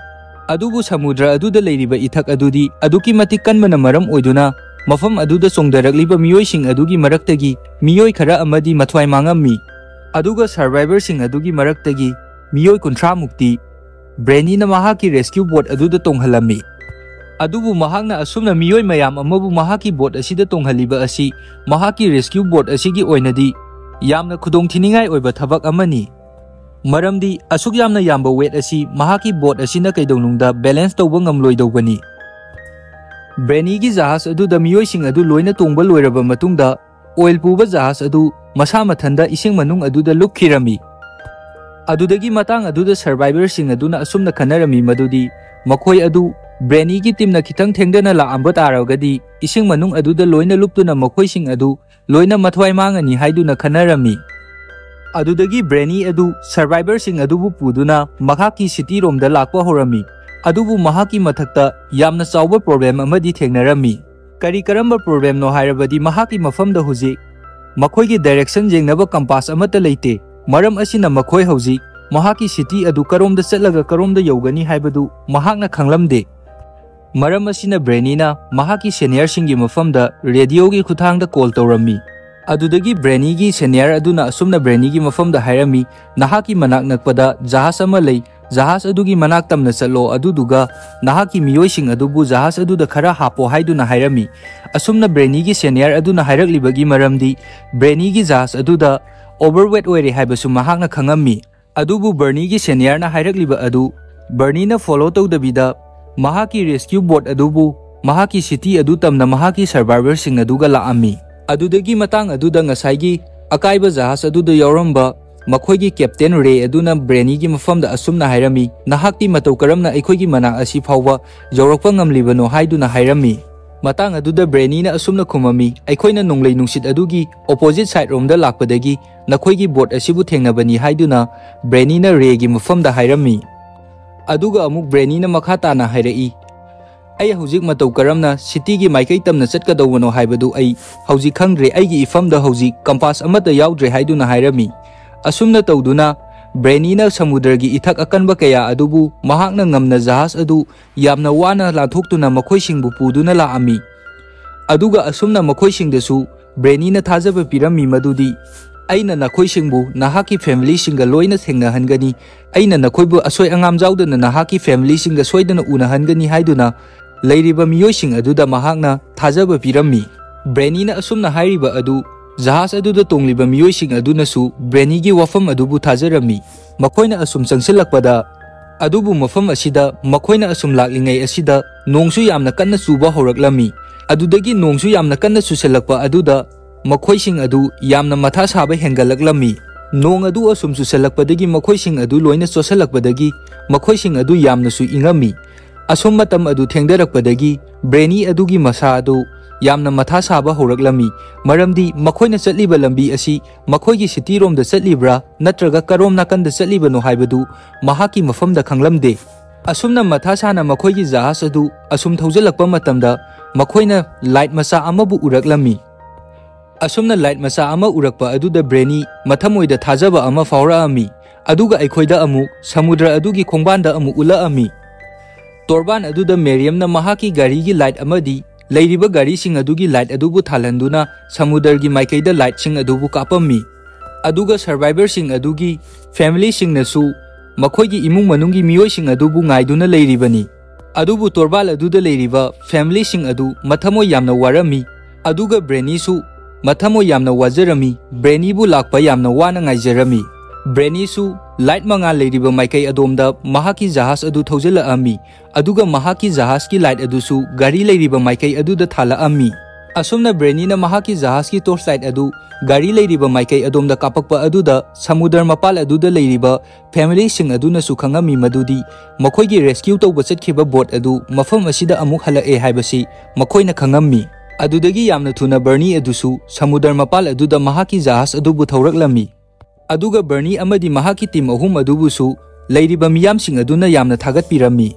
ꯑꯗꯨꯕꯨ ꯁꯃꯨꯗ꯭ꯔ ꯑꯗꯨꯗ ꯂꯩꯔꯤꯕ ꯏꯊꯛ ꯑꯗꯨꯗꯤ ꯑꯗꯨꯛꯀꯤ ꯃꯇꯤꯛ ꯀꯟꯕꯅ ꯃꯔꯝ ꯑꯣꯏꯗꯨꯅ ꯃꯐꯝ ꯑꯗꯨꯗ ꯆꯣꯡꯊꯔꯛꯂꯤꯕ ꯃꯤꯑꯣꯏꯁꯤꯡ ꯑꯗꯨꯒꯤ ꯃꯔꯛꯇꯒꯤ ꯃꯤꯑꯣꯏ ꯈꯔ ꯑꯃꯗꯤ ꯃꯊ꯭ꯋꯥꯏ ꯃꯥꯡꯉꯝꯃꯤ꯫ ꯑꯗꯨꯒ ꯁꯔꯚꯥꯏꯚꯔꯁꯤꯡ ꯑꯗꯨꯒꯤ ꯃꯔꯛꯇꯒꯤ ꯃꯤꯑꯣꯏ ꯀꯨꯟꯊ꯭ꯔꯥ ꯃꯨꯛꯇꯤ ꯕ꯭ꯔꯦꯅꯤꯅ ꯃꯍꯥꯛꯀꯤ ꯔꯦꯁꯀ꯭ꯌꯨ ꯕꯣꯠ ꯑꯗꯨꯗ ꯇꯣꯡꯍꯜꯂꯝꯃꯤ꯫ ꯑꯗꯨꯕꯨ ꯃꯍꯥꯛꯅ ꯑꯁꯨꯝꯅ ꯃꯤꯑꯣꯏ ꯃꯌꯥꯝ ꯑꯃꯕꯨ ꯃꯍꯥꯛꯀꯤ ꯕꯣꯠ ꯑꯁꯤꯗ ꯇꯣꯡꯍꯜꯂꯤꯕ ꯑꯁꯤ ꯃꯍꯥꯛꯀꯤ ꯔꯦꯁꯀ꯭ꯌꯨ ꯕꯣꯠ ꯑꯁꯤꯒꯤ ꯑꯣꯏꯅꯗꯤ ꯌꯥꯝꯅ ꯈꯨꯗꯣꯡꯊꯤꯅꯤꯡꯉꯥꯏ ꯑꯣꯏꯕ ꯊꯕꯛ ꯑꯃꯅꯤ꯫ ꯃꯔꯝꯗꯤ ꯑꯁꯨꯛ ꯌꯥꯝꯅ ꯌꯥꯝꯕ ꯋꯦꯠ ꯑꯁꯤ ꯃꯍꯥꯛꯀꯤ ꯕꯣꯠ ꯑꯁꯤꯅ ꯀꯩꯗꯧꯅꯨꯡꯗ ꯕꯦꯂꯦꯟꯁ ꯇꯧꯕ ꯉꯝꯂꯣꯏꯗꯧꯕꯅꯤ꯫ ꯕ꯭ꯔꯦꯅꯤꯒꯤ ꯖꯍꯥꯖ ꯑꯗꯨꯗ ꯃꯤꯑꯣꯏꯁꯤꯡ ꯑꯗꯨ ꯂꯣꯏꯅ ꯇꯣꯡꯕ ꯂꯣꯏꯔꯕ ꯃꯇꯨꯡꯗ, ꯑꯣꯏꯜ ꯄꯨꯕ ꯖꯍꯥꯖ ꯑꯗꯨ ꯃꯁꯥ ꯃꯊꯟꯗ ꯏꯁꯤꯡ ꯃꯅꯨꯡ ꯑꯗꯨꯗ ꯂꯨꯞꯈꯤꯔꯝꯃꯤ꯫ ꯑꯗꯨꯗꯒꯤ ꯃꯇꯥꯡ ꯑꯗꯨꯗ ꯁꯔꯚꯥꯏꯚꯔꯁꯤꯡ ꯑꯗꯨꯅ ꯑꯁꯨꯝꯅ ꯈꯟꯅꯔꯝꯃꯤ ꯃꯗꯨꯗꯤ ꯃꯈꯣꯏ ꯑꯗꯨ ꯕ꯭ꯔꯦꯅꯤꯒꯤ ꯇꯤꯝꯅ ꯈꯤꯇꯪ ꯊꯦꯡꯗꯅ ꯂꯥꯛꯑꯝꯕ ꯇꯥꯔꯒꯗꯤ ꯏꯁꯤꯡ ꯃꯅꯨꯡ ꯑꯗꯨꯗ ꯂꯣꯏꯅ ꯂꯨꯞꯇꯨꯅ ꯃꯈꯣꯏꯁꯤꯡ ꯑꯗꯨ ꯂꯣꯏꯅ ꯃꯊ꯭ꯋꯥꯏ ꯃꯥꯡꯉꯅꯤ ꯍꯥꯏꯗꯨꯅ ꯈꯟꯅꯔꯝꯃꯤ꯫ ꯑꯗꯨꯗꯒꯤ ꯕ꯭ꯔꯦꯅꯤ ꯑꯗꯨ ꯁꯔꯚꯥꯏꯚꯔꯁꯤꯡ ꯑꯗꯨꯕꯨ ꯄꯨꯗꯨꯅ ꯃꯍꯥꯛꯀꯤ ꯁꯤꯇꯤꯔꯣꯝꯗ ꯂꯥꯛꯄ ꯍꯧꯔꯝꯃꯤ꯫ ꯑꯗꯨꯕꯨ ꯃꯍꯥꯛꯀꯤ ꯃꯊꯛꯇ ꯌꯥꯝꯅ ꯆꯥꯎꯕ ꯄ꯭ꯔꯣꯕ꯭ꯂꯦꯝ ꯑꯃꯗꯤ ꯊꯦꯡꯅꯔꯝꯃꯤ꯫ ꯀꯔꯤ ꯀꯔꯝꯕ ꯄ꯭ꯔꯣꯕ꯭ꯂꯦꯝꯅꯣ ꯍꯥꯏꯔꯕꯗꯤ ꯃꯍꯥꯛꯀꯤ ꯃꯐꯝꯗ ꯍꯧꯖꯤꯛ ꯃꯈꯣꯏꯒꯤ ꯗꯥꯏꯔꯦꯛꯁꯟ ꯌꯦꯡꯅꯕ ꯀꯝꯄꯥꯁ ꯑꯃꯠꯇ ꯂꯩꯇꯦ꯫ ꯃꯔꯝ ꯑꯁꯤꯅ ꯃꯈꯣꯏ ꯍꯧꯖꯤꯛ ꯃꯍꯥꯛꯀꯤ ꯁꯤꯇꯤ ꯑꯗꯨ ꯀꯔꯣꯝꯗ ꯆꯠꯂꯒ ꯀꯔꯣꯝꯗ ꯌꯧꯒꯅꯤ ꯍꯥꯏꯕꯗꯨ ꯃꯍꯥꯛꯅ ꯈꯪꯂꯝꯗꯦ꯫ ꯃꯔꯝ ꯑꯁꯤꯅ ꯕ꯭ꯔꯦꯅꯤꯅ ꯃꯍꯥꯛꯀꯤ ꯁꯦꯅꯤꯌꯔꯁꯤꯡꯒꯤ ꯃꯐꯝꯗ ꯔꯦꯗꯤꯑꯣꯒꯤ ꯈꯨꯠꯊꯥꯡꯗ ꯀꯣꯜ ꯇꯧꯔꯝꯃꯤ꯫ ꯑꯗꯨꯗꯒꯤ ꯕ꯭ꯔꯦꯅꯤꯒꯤ ꯁꯦꯅꯤꯌꯔ ꯑꯗꯨꯅ ꯑꯁꯨꯝꯅ ꯕ꯭ꯔꯦꯅꯤꯒꯤ ꯃꯐꯝꯗ ꯍꯥꯏꯔꯝꯃꯤ, "ꯅꯍꯥꯛꯀꯤ ꯃꯅꯥꯛ ꯅꯛꯄꯗ ꯖꯍꯥꯖ ꯑꯃ ꯂꯩ, ꯖꯍꯥꯖ ꯑꯗꯨꯒꯤ ꯃꯅꯥꯛ ꯇꯝꯅ ꯆꯠꯂꯣ, ꯑꯗꯨꯗꯨꯒ ꯅꯍꯥꯛꯀꯤ ꯃꯤꯑꯣꯏꯁꯤꯡ ꯑꯗꯨꯕꯨ ꯖꯍꯥꯖ ꯑꯗꯨꯗ ꯈꯔ ꯍꯥꯞꯄꯣ" ꯍꯥꯏꯗꯨꯅ ꯍꯥꯏꯔꯝꯃꯤ꯫ ꯑꯁꯨꯝꯅ ꯕ꯭ꯔꯦꯅꯤꯒꯤ ꯁꯦꯅꯤꯌꯔ ꯑꯗꯨꯅ ꯍꯥꯏꯔꯛꯂꯤꯕꯒꯤ ꯃꯔꯝꯗꯤ ꯕ꯭ꯔꯦꯅꯤꯒꯤ ꯖꯍꯥꯖ ꯑꯗꯨꯗ ꯑꯣꯚꯔꯋꯦꯠ ꯑꯣꯏꯔꯦ ꯍꯥꯏꯕꯁꯨ ꯃꯍꯥꯛꯅ ꯈꯪꯉꯝꯃꯤ꯫ ꯑꯗꯨꯕꯨ ꯕꯔꯅꯤꯒꯤ ꯁꯦꯅꯤꯌꯔꯅ ꯍꯥꯏꯔꯛꯂꯤꯕ ꯑꯗꯨ ꯕꯔꯅꯤꯅ ꯐꯣꯂꯣ ꯇꯧꯗꯕꯤꯗ ꯃꯍꯥꯛꯀꯤ ꯔꯦꯁꯀ꯭ꯌꯨ ꯕꯣꯠ ꯑꯗꯨꯕꯨ ꯃꯍꯥꯛꯀꯤ ꯁꯤꯇꯤ ꯑꯗꯨ ꯇꯝꯅ ꯃꯍꯥꯛꯀꯤ ꯁꯔꯚꯥꯏꯚꯔꯁꯤꯡ ꯑꯗꯨꯒ ꯂꯥꯛꯑꯝꯃꯤ꯫ ꯑꯗꯨꯗꯒꯤ ꯃꯇꯥꯡ ꯑꯗꯨꯗ ꯉꯁꯥꯏꯒꯤ ꯑꯀꯥꯏꯕ ꯖꯍꯥꯖ ꯑꯗꯨꯗ ꯌꯥꯎꯔꯝꯕ ꯃꯈꯣꯏꯒꯤ ꯀꯦꯞꯇꯦꯟ ꯔꯦ ꯑꯗꯨꯅ ꯕ꯭ꯔꯦꯅꯤꯒꯤ ꯃꯐꯝꯗ ꯑꯁꯨꯝꯅ ꯍꯥꯏꯔꯝꯃꯤ, "ꯅꯍꯥꯛꯇꯤ ꯃꯇꯧ ꯀꯔꯝꯅ ꯑꯩꯈꯣꯏꯒꯤ ꯃꯅꯥꯛ ꯑꯁꯤ ꯐꯥꯎꯕ ꯌꯧꯔꯛꯄ ꯉꯝꯂꯤꯕꯅꯣ?" ꯍꯥꯏꯗꯨꯅ ꯍꯥꯏꯔꯝꯃꯤ꯫ ꯃꯇꯥꯡ ꯑꯗꯨꯗ ꯕ꯭ꯔꯦꯅꯤꯅ ꯑꯁꯨꯝꯅ ꯈꯨꯝꯃꯝꯃꯤ, "ꯑꯩꯈꯣꯏꯅ ꯅꯣꯡꯂꯩ ꯅꯨꯡꯁꯤꯠ ꯑꯗꯨꯒꯤ ꯑꯣꯄꯣꯖꯤꯠ ꯁꯥꯏꯠ ꯔꯣꯝꯗ ꯂꯥꯛꯄꯗꯒꯤ ꯅꯈꯣꯏꯒꯤ ꯕꯣꯠ ꯑꯁꯤꯕꯨ ꯊꯦꯡꯅꯕꯅꯤ" ꯍꯥꯏꯗꯨꯅ ꯕ꯭ꯔꯦꯅꯤꯅ ꯔꯦꯒꯤ ꯃꯐꯝꯗ ꯍꯥꯏꯔꯝꯃꯤ꯫ ꯑꯗꯨꯒ ꯑꯃꯨꯛ ꯕ꯭ꯔꯦꯅꯤꯅ ꯃꯈꯥ ꯇꯥꯅ ꯍꯥꯏꯔꯛꯏ, "ꯑꯩ ꯍꯧꯖꯤꯛ ꯃꯇꯧ ꯀꯔꯝꯅ ꯁꯤꯇꯤꯒꯤ ꯃꯥꯏꯀꯩ ꯇꯝꯅ ꯆꯠꯀꯗꯧꯕꯅꯣ ꯍꯥꯏꯕꯗꯨ ꯑꯩ ꯍꯧꯖꯤꯛ ꯈꯪꯗ꯭ꯔꯦ꯫ ꯑꯩꯒꯤ ꯏꯐꯝꯗ ꯍꯧꯖꯤꯛ ꯀꯝꯄꯥꯁ ꯑꯃꯠꯇ ꯌꯥꯎꯗ꯭ꯔꯦ" ꯍꯥꯏꯗꯨꯅ ꯍꯥꯏꯔꯝꯃꯤ꯫ ꯑꯁꯨꯝꯅ ꯇꯧꯗꯨꯅ ꯕ꯭ꯔꯦꯅꯤꯅ ꯁꯃꯨꯗ꯭ꯔꯒꯤ ꯏꯊꯛ ꯑꯀꯟꯕ ꯀꯌꯥ ꯑꯗꯨꯕꯨ ꯃꯍꯥꯛꯅ ꯉꯝꯅ ꯖꯍꯥꯖ ꯑꯗꯨ ꯌꯥꯝꯅ ꯋꯥꯅ ꯂꯥꯟꯊꯣꯛꯇꯨꯅ ꯃꯈꯣꯏꯁꯤꯡꯕꯨ ꯄꯨꯗꯨꯅ ꯂꯥꯛꯑꯝꯃꯤ꯫ ꯑꯗꯨꯒ ꯑꯁꯨꯝꯅ ꯃꯈꯣꯏꯁꯤꯡꯗꯁꯨ ꯕ꯭ꯔꯦꯅꯤꯅ ꯊꯥꯖꯕ ꯄꯤꯔꯝꯃꯤ ꯃꯗꯨꯗꯤ, "ꯑꯩꯅ ꯅꯈꯣꯏꯁꯤꯡꯕꯨ ꯅꯍꯥꯛꯀꯤ ꯐꯦꯃꯤꯂꯤꯁꯤꯡꯒ ꯂꯣꯏꯅ ꯊꯦꯡꯅꯍꯟꯒꯅꯤ꯫ ꯑꯩꯅ ꯅꯈꯣꯏꯕꯨ ꯑꯁꯣꯏ ꯑꯉꯥꯝ ꯌꯥꯎꯗꯅ ꯅꯍꯥꯛꯀꯤ ꯐꯦꯃꯤꯂꯤꯁꯤꯡꯒ ꯁꯣꯏꯗꯅ ꯎꯅꯍꯟꯒꯅꯤ" ꯍꯥꯏꯗꯨꯅ ꯂꯩꯔꯤꯕ ꯃꯤꯑꯣꯏꯁꯤꯡ ꯑꯗꯨꯗ ꯃꯍꯥꯛꯅ ꯊꯥꯖꯕ ꯄꯤꯔꯝꯃꯤ꯫ ꯕ꯭ꯔꯦꯅꯤꯅ ꯑꯁꯨꯝꯅ ꯍꯥꯏꯔꯤꯕ ꯑꯗꯨ ꯖꯍꯥꯖ ꯑꯗꯨꯗ ꯇꯣꯡꯂꯤꯕ ꯃꯤꯑꯣꯏꯁꯤꯡ ꯑꯗꯨꯅꯁꯨ ꯕ꯭ꯔꯦꯅꯤꯒꯤ ꯋꯥꯐꯝ ꯑꯗꯨꯕꯨ ꯊꯥꯖꯔꯝꯃꯤ꯫ ꯃꯈꯣꯏꯅ ꯑꯁꯨꯝ ꯆꯪꯁꯤꯜꯂꯛꯄꯗ, ꯑꯗꯨꯕꯨ ꯃꯐꯝ ꯑꯁꯤꯗ ꯃꯈꯣꯏꯅ ꯑꯁꯨꯝ ꯂꯥꯛꯂꯤꯉꯩ ꯑꯁꯤꯗ ꯅꯣꯡꯁꯨ ꯌꯥꯝꯅ ꯀꯟꯅ ꯆꯨꯕ ꯍꯧꯔꯛꯂꯝꯃꯤ꯫ ꯑꯗꯨꯗꯒꯤ ꯅꯣꯡꯁꯨ ꯌꯥꯝꯅ ꯀꯟꯅ ꯆꯨꯁꯤꯜꯂꯛꯄ ꯑꯗꯨꯗ ꯃꯈꯣꯏꯁꯤꯡ ꯑꯗꯨ ꯌꯥꯝꯅ ꯃꯊꯥ ꯁꯥꯕ ꯍꯦꯟꯒꯠꯂꯛꯂꯝꯃꯤ꯫ ꯅꯣꯡ ꯑꯗꯨ ꯑꯁꯨꯝ ꯆꯨꯁꯤꯜꯂꯛꯄꯗꯒꯤ ꯃꯈꯣꯏꯁꯤꯡ ꯑꯗꯨ ꯂꯣꯏꯅ ꯆꯣꯠꯁꯤꯜꯂꯛꯄꯗꯒꯤ ꯃꯈꯣꯏꯁꯤꯡ ꯑꯗꯨ ꯌꯥꯝꯅꯁꯨ ꯏꯪꯉꯝꯃꯤ꯫ ꯑꯁꯨꯝ ꯃꯇꯝ ꯑꯗꯨ ꯊꯦꯡꯗꯔꯛꯄꯗꯒꯤ ꯕ꯭ꯔꯦꯅꯤ ꯑꯗꯨꯒꯤ ꯃꯁꯥ ꯑꯗꯨ ꯌꯥꯝꯅ ꯃꯊꯥ ꯁꯥꯕ ꯍꯧꯔꯛꯂꯝꯃꯤ, ꯃꯔꯝꯗꯤ ꯃꯈꯣꯏꯅ ꯆꯠꯂꯤꯕ ꯂꯝꯕꯤ ꯑꯁꯤ ꯃꯈꯣꯏꯒꯤ ꯁꯤꯇꯤꯔꯣꯝꯗ ꯆꯠꯂꯤꯕ꯭ꯔꯥ ꯅꯠꯇ꯭ꯔꯒ ꯀꯔꯣꯝ ꯅꯥꯀꯟꯗ ꯆꯠꯂꯤꯕꯅꯣ ꯍꯥꯏꯕꯗꯨ ꯃꯍꯥꯛꯀꯤ ꯃꯐꯝꯗ ꯈꯪꯂꯝꯗꯦ꯫ ꯑꯁꯨꯝꯅ ꯃꯊꯥ ꯁꯥꯅ ꯃꯈꯣꯏꯒꯤ ꯖꯍꯥꯖ ꯑꯗꯨ ꯑꯁꯨꯝ ꯊꯧꯖꯤꯜꯂꯛꯄ ꯃꯇꯝꯗ ꯃꯈꯣꯏꯅ ꯂꯥꯏꯠ ꯃꯆꯥ ꯑꯃꯕꯨ ꯎꯔꯛꯂꯝꯃꯤ꯫ ꯑꯁꯨꯝꯅ ꯂꯥꯏꯠ ꯃꯆꯥ ꯑꯃ ꯎꯔꯛꯄ ꯑꯗꯨꯗ ꯕ꯭ꯔꯦꯅꯤ ꯃꯊꯃꯣꯏꯗ ꯊꯥꯖꯕ ꯑꯃ ꯐꯥꯎꯔꯛꯑꯝꯃꯤ꯫ ꯑꯗꯨꯒ ꯑꯩꯈꯣꯏꯗ ꯑꯃꯨꯛ ꯁꯃꯨꯗ꯭ꯔ ꯑꯗꯨꯒꯤ ꯈꯣꯡꯕꯥꯟꯗ ꯑꯃꯨꯛ ꯎꯠꯂꯛꯑꯝꯃꯤ꯫ ꯇꯣꯔꯕꯥꯟ ꯑꯗꯨꯗ ꯃꯦꯔꯤꯌꯝꯅ ꯃꯍꯥꯛꯀꯤ ꯒꯥꯔꯤꯒꯤ ꯂꯥꯏꯠ ꯑꯃꯗꯤ ꯂꯩꯔꯤꯕ ꯒꯥꯔꯤꯁꯤꯡ ꯑꯗꯨꯒꯤ ꯂꯥꯏꯠ ꯑꯗꯨꯕꯨ ꯊꯥꯜꯍꯟꯗꯨꯅ ꯁꯃꯨꯗ꯭ꯔꯒꯤ ꯃꯥꯏꯀꯩꯗ ꯂꯥꯏꯠꯁꯤꯡ ꯑꯗꯨꯕꯨ ꯀꯥꯞꯄꯝꯃꯤ꯫ ꯑꯗꯨꯒ ꯁꯔꯚꯥꯏꯚꯔꯁꯤꯡ ꯑꯗꯨꯒꯤ ꯐꯦꯃꯤꯂꯤꯁꯤꯡꯅꯁꯨ ꯃꯈꯣꯏꯒꯤ ꯏꯃꯨꯡ ꯃꯅꯨꯡꯒꯤ ꯃꯤꯑꯣꯏꯁꯤꯡ ꯑꯗꯨꯕꯨ ꯉꯥꯏꯗꯨꯅ ꯂꯩꯔꯤꯕꯅꯤ꯫ ꯑꯗꯨꯕꯨ ꯇꯣꯔꯕꯥꯟ ꯑꯗꯨꯗ ꯂꯩꯔꯤꯕ ꯐꯦꯃꯤꯂꯤꯁꯤꯡ ꯑꯗꯨ ꯃꯊꯃꯣꯏ ꯌꯥꯝꯅ ꯋꯥꯔꯝꯃꯤ꯫ ꯑꯗꯨꯒ ꯕ꯭ꯔꯦꯅꯤꯁꯨ ꯃꯊꯃꯣꯏ ꯌꯥꯝꯅ ꯋꯥꯖꯔꯝꯃꯤ꯫ ꯕ꯭ꯔꯦꯅꯤꯕꯨ ꯂꯥꯛꯄ ꯌꯥꯝꯅ ꯋꯥꯅ ꯉꯥꯏꯖꯔꯝꯃꯤ꯫ ꯕ꯭ꯔꯦꯅꯤꯁꯨ ꯂꯥꯏꯠ ꯃꯉꯥꯜ ꯂꯩꯔꯤꯕ ꯃꯥꯏꯀꯩ ꯑꯗꯣꯝꯗ ꯃꯍꯥꯛꯀꯤ ꯖꯍꯥꯖ ꯑꯗꯨ ꯊꯧꯖꯤꯜꯂꯛꯑꯝꯃꯤ꯫ ꯑꯗꯨꯒ ꯃꯍꯥꯛꯀꯤ ꯖꯍꯥꯖꯀꯤ ꯂꯥꯏꯠ ꯑꯗꯨꯁꯨ ꯒꯥꯔꯤ ꯂꯩꯔꯤꯕ ꯃꯥꯏꯀꯩ ꯑꯗꯨꯗ ꯊꯥꯜꯂꯛꯑꯝꯃꯤ꯫ ꯑꯁꯨꯝꯅ ꯕ꯭ꯔꯦꯅꯤꯅ ꯃꯍꯥꯛꯀꯤ ꯖꯍꯥꯖꯀꯤ ꯇꯣꯔꯆ ꯂꯥꯏꯠ ꯑꯗꯨ ꯒꯥꯔꯤ ꯂꯩꯔꯤꯕ ꯃꯥꯏꯀꯩ ꯑꯗꯣꯝꯗ ꯀꯥꯞꯄꯛꯄ ꯑꯗꯨꯗ ꯁꯃꯨꯗ꯭ꯔ ꯃꯄꯥꯜ ꯑꯗꯨꯗ ꯂꯩꯔꯤꯕ ꯐꯦꯃꯤꯂꯤꯁꯤꯡ ꯑꯗꯨꯅꯁꯨ ꯈꯪꯉꯝꯃꯤ ꯃꯗꯨꯗꯤ ꯃꯈꯣꯏꯒꯤ ꯔꯦꯁꯀ꯭ꯌꯨ ꯇꯧꯕ ꯆꯠꯈꯤꯕ ꯕꯣꯠ ꯑꯗꯨ ꯃꯐꯝ ꯑꯁꯤꯗ ꯑꯃꯨꯛ ꯍꯜꯂꯛꯑꯦ ꯍꯥꯏꯕꯁꯤ ꯃꯈꯣꯏꯅ ꯈꯪꯉꯝꯃꯤ꯫ ꯑꯗꯨꯗꯒꯤ ꯌꯥꯝꯅ ꯊꯨꯅ ꯕꯔꯅꯤ ꯑꯗꯨꯁꯨ ꯁꯃꯨꯗ꯭ꯔ ꯃꯄꯥꯜ ꯑꯗꯨꯗ ꯃꯍꯥꯛꯀꯤ ꯖꯍꯥꯖ ꯑꯗꯨꯕꯨ ꯊꯧꯔꯛꯂꯝꯃꯤ꯫ ꯑꯗꯨꯒ ꯕꯔꯅꯤ ꯑꯃꯗꯤ ꯃꯍꯥꯛꯀꯤ ꯇꯤꯝ ꯑꯍꯨꯝ ꯑꯗꯨꯕꯨꯁꯨ ꯂꯩꯔꯤꯕ ꯃꯤꯌꯥꯝꯁꯤꯡ ꯑꯗꯨꯅ ꯌꯥꯝꯅ ꯊꯥꯒꯠꯄꯤꯔꯝꯃꯤ꯫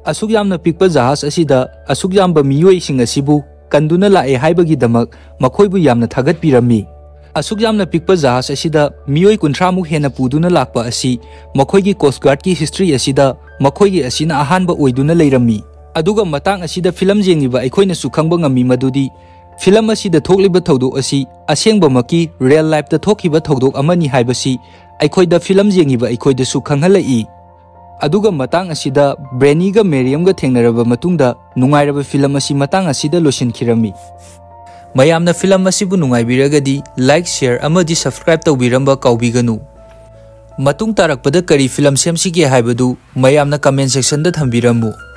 ꯑꯁꯨꯛ ꯌꯥꯝꯅ ꯄꯤꯛꯄ ꯖꯍꯥꯖ ꯑꯁꯤꯗ ꯑꯁꯨꯛ ꯌꯥꯝꯕ ꯃꯤꯑꯣꯏꯁꯤꯡ ꯑꯁꯤꯕꯨ ꯀꯟꯗꯨꯅ ꯂꯥꯛꯑꯦ ꯍꯥꯏꯕꯒꯤꯗꯃꯛ ꯃꯈꯣꯏꯕꯨ ꯌꯥꯝꯅ ꯊꯥꯒꯠꯄꯤꯔꯝꯃꯤ꯫ ꯑꯁꯨꯛ ꯌꯥꯝꯅ ꯄꯤꯛꯄ ꯖꯍꯥꯖ ꯑꯁꯤꯗ ꯃꯤꯑꯣꯏ ꯀꯨꯟꯊ꯭ꯔꯥꯃꯨꯛ ꯍꯦꯟꯅ ꯄꯨꯗꯨꯅ ꯂꯥꯛꯄ ꯑꯁꯤ ꯃꯈꯣꯏꯒꯤ Coast Guard ꯀꯤ history ꯑꯁꯤꯗ ꯃꯈꯣꯏꯒꯤ ꯑꯁꯤꯅ ꯑꯍꯥꯟꯕ ꯑꯣꯏꯗꯨꯅ ꯂꯩꯔꯝꯃꯤ꯫ ꯑꯗꯨꯒ ꯃꯇꯥꯡ ꯑꯁꯤꯗ ꯐꯤꯂꯝ ꯌꯦꯡꯂꯤꯕ ꯑꯩꯈꯣꯏꯅꯁꯨ ꯈꯪꯕ ꯉꯝꯃꯤ ꯃꯗꯨꯗꯤ ꯐꯤꯂꯝ ꯑꯁꯤꯗ ꯊꯣꯛꯂꯤꯕ ꯊꯧꯗꯣꯛ ꯑꯁꯤ ꯑꯁꯦꯡꯕꯃꯛꯀꯤ real life ꯇ ꯊꯣꯛꯈꯤꯕ ꯊꯧꯗꯣꯛ ꯑꯃꯅꯤ ꯍꯥꯏꯕꯁꯤ ꯑꯩꯈꯣꯏꯗ ꯐꯤꯂꯝ ꯌꯦꯡꯂꯤꯕ ꯑꯩꯈꯣꯏꯗꯁꯨ ꯈꯪꯍꯜꯂꯛꯏ꯫ ꯑꯗꯨꯒ ꯃꯇꯥꯡ ꯑꯁꯤꯗ ꯕ꯭ꯔꯦꯅꯤꯒ ꯃꯦꯔꯤꯌꯝꯒ ꯊꯦꯡꯅꯔꯕ ꯃꯇꯨꯡꯗ ꯅꯨꯡꯉꯥꯏꯔꯕ ꯐꯤꯂꯝ ꯑꯁꯤ ꯃꯇꯥꯡ ꯑꯁꯤꯗ ꯂꯣꯏꯁꯤꯟꯈꯤꯔꯝꯃꯤ꯫ ꯃꯌꯥꯝꯅ ꯐꯤꯂꯝ ꯑꯁꯤꯕꯨ ꯅꯨꯡꯉꯥꯏꯕꯤꯔꯒꯗꯤ like, share ꯑꯃꯗꯤ subscribe ꯇꯧꯕꯤꯔꯝꯕ ꯀꯥꯎꯕꯤꯒꯅꯨ꯫ ꯃꯇꯨꯡ ꯇꯥꯔꯛꯄꯗ ꯀꯔꯤ ꯐꯤꯂꯝ ꯁꯦꯝꯁꯤꯒꯦ ꯍꯥꯏꯕꯗꯨ ꯃꯌꯥꯝꯅ comment section ꯗ ꯊꯝꯕꯤꯔꯝꯃꯨ꯫